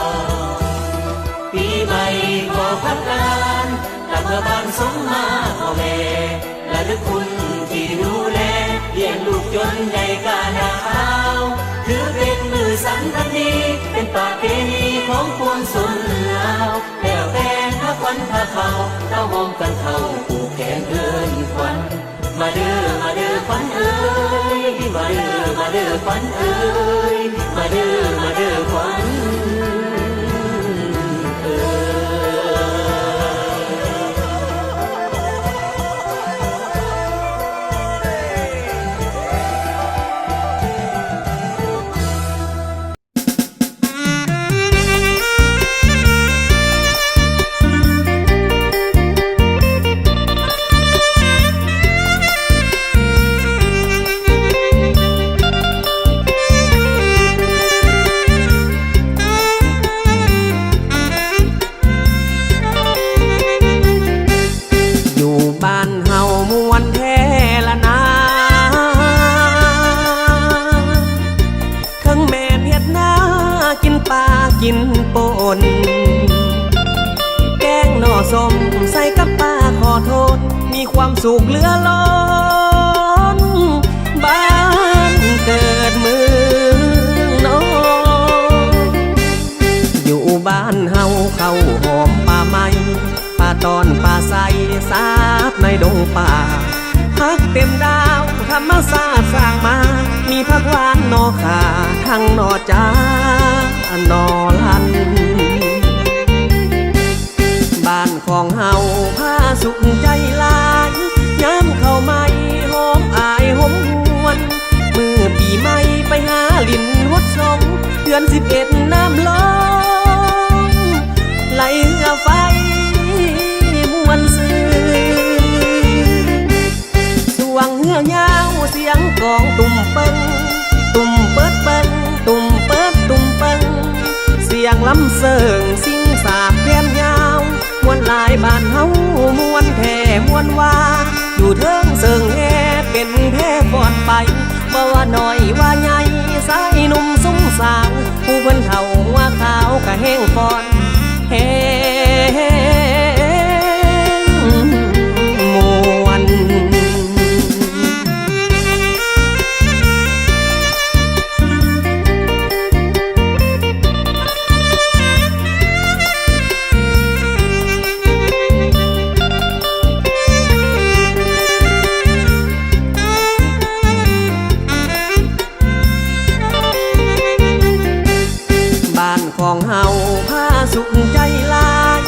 ວ. ປີໃໝ່ຂໍພັກການ ກັບເມືອບ້ານສົ່ງມາພໍ່ແມ່ ລະລຶກຄຸນທີ່ດູແລ ລ້ຽງລູກຈົນໃຫຍ່ກາໜາວ ຖືເປັນມື້ສຳຄັນດີ ເປັນປະເພນີຂອງປວງຊົນລາວ ແລ້ວແຕ່ພາຂວັນພາເຂົ້າ ເຕົ້າໂຮມກັນເຂົ້າ ຜູກແຂນເອີ້ນຂວັນ ມາເດີ ມາເດີຂວັນເອີຍ ມາເດີ ມາເດີຂວັນເອີຍ ມາເດີ ມາເດີຂວັນເອີຍ. ຢູ່ບ້ານເຮົາມ່ວນແທ້ລະນາ ເຖິງແມ່ນເຮັດນາກິນປາກິນປົ່ນ ແກງໜໍ່ສົ້ມໃສ່ກັບປາຂໍໂທດ ມີຄວາມສຸກເຫຼືອລົ້ນ ບ້ານເກີດເມືອງນອນ ຢູ່ບ້ານເຮົາເຂົ້າຫອມປ່າໄມ້ ປ່າຕອນປ່າໄຊສາບໃນດົງປ່າ ຜັກເຕັມດາວທຳມະຊາດສ້າງມາ ມີຜັກຫວານໜໍ່ຂ່າ ທັງໜໍ່ຈ້າໜໍ່ລັນ ບ້ານຂອງເຮົາພາສຸກໃຈຫຼາຍ ຍາມເຂົ້າໃໝ່ຫອມອາຍຫົມຫວນ ມື້ປີໃໝ່ໄປຫາຫຼິ້ນຫົດສົງ ເດືອນສິບເອັດນ້ຳລົງ ໄຫຼເຮືອໄຟມ່ວນຊື່ນ ຊ່ວງເຮືອຍາວສຽງກອງຕຸ້ມເປິງ ຕຸ້ມເປີດເປິງ ຕຸ້ມເປີດຕຸ້ມເປິງ ສຽງລຳເສີງຊິງສາບແຜ່ນຍາວ ມ່ວນຫຼາຍບ້ານເຮົາມ່ວນແທ້ມ່ວນວ່າ ຢູ່ເທິງເຊິ່ງແຮ່ເປັນແພ້ຟ້ອນໄປ ບໍ່ວ່ານ້ອຍວ່າໃຫຍ່ ຊາຍໜຸ່ມຊຸມສາວ ຜູ້ເພິ່ນເຖົ້າຫົວຂາວກະແຮ່ຟ້ອນ ແຮ່ມ່ວນ. ບ້ານຂອງເຮົາພາສຸກໃຈຫຼາຍ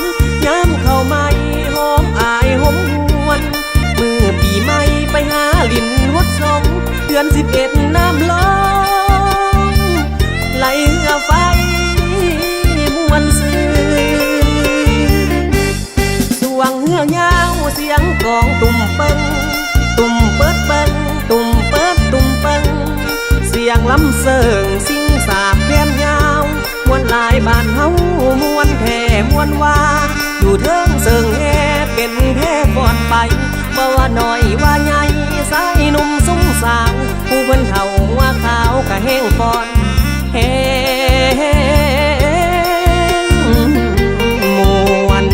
ຍາມເຂົ້າໃໝ່ຫອມອາຍຫົມຫວນ ມື້ປີໃໝ່ໄປຫາຫຼິ້ນຫົດສົງ ເດືອນສິບເອັດນ້ຳລົງ ໄຫຼເຮືອໄຟມ່ວນຊື່ນ ຊ່ວງເຮືອຍາວສຽງກອງຕຸ້ມເປິງ ຕຸ້ມເປີດເປິງ ຕຸ້ມເປີດຕຸ້ມເປິງ ສຽງລຳເສີງຊິງສາບແຜ່ນຍາວ ມ່ວນຫຼາຍບ້ານເຮົາມ່ວນແທ້ມ່ວນວ່າ ຢູ່ເທິງເຊິ່ງແຮ່ເປັນແພ້ຟ້ອນໄປ ບໍ່ວ່ານ້ອຍວ່າໃຫຍ່ ຊາຍໜຸ່ມຊຸມສາວ ຜູ້ເພິ່ນເຖົ້າຫົວຂາວກະແຮ່ຟ້ອນ ແຮ່ມ່ວນ.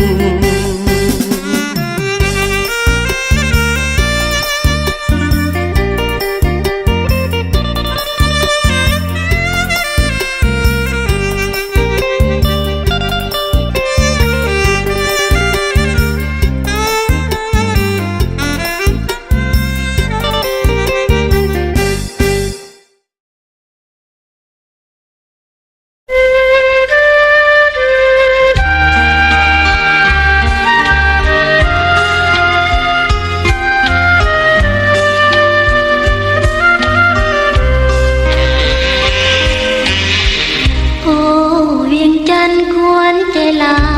ໂອ້ ວຽງຈັນຄວນໃຈຫຼາ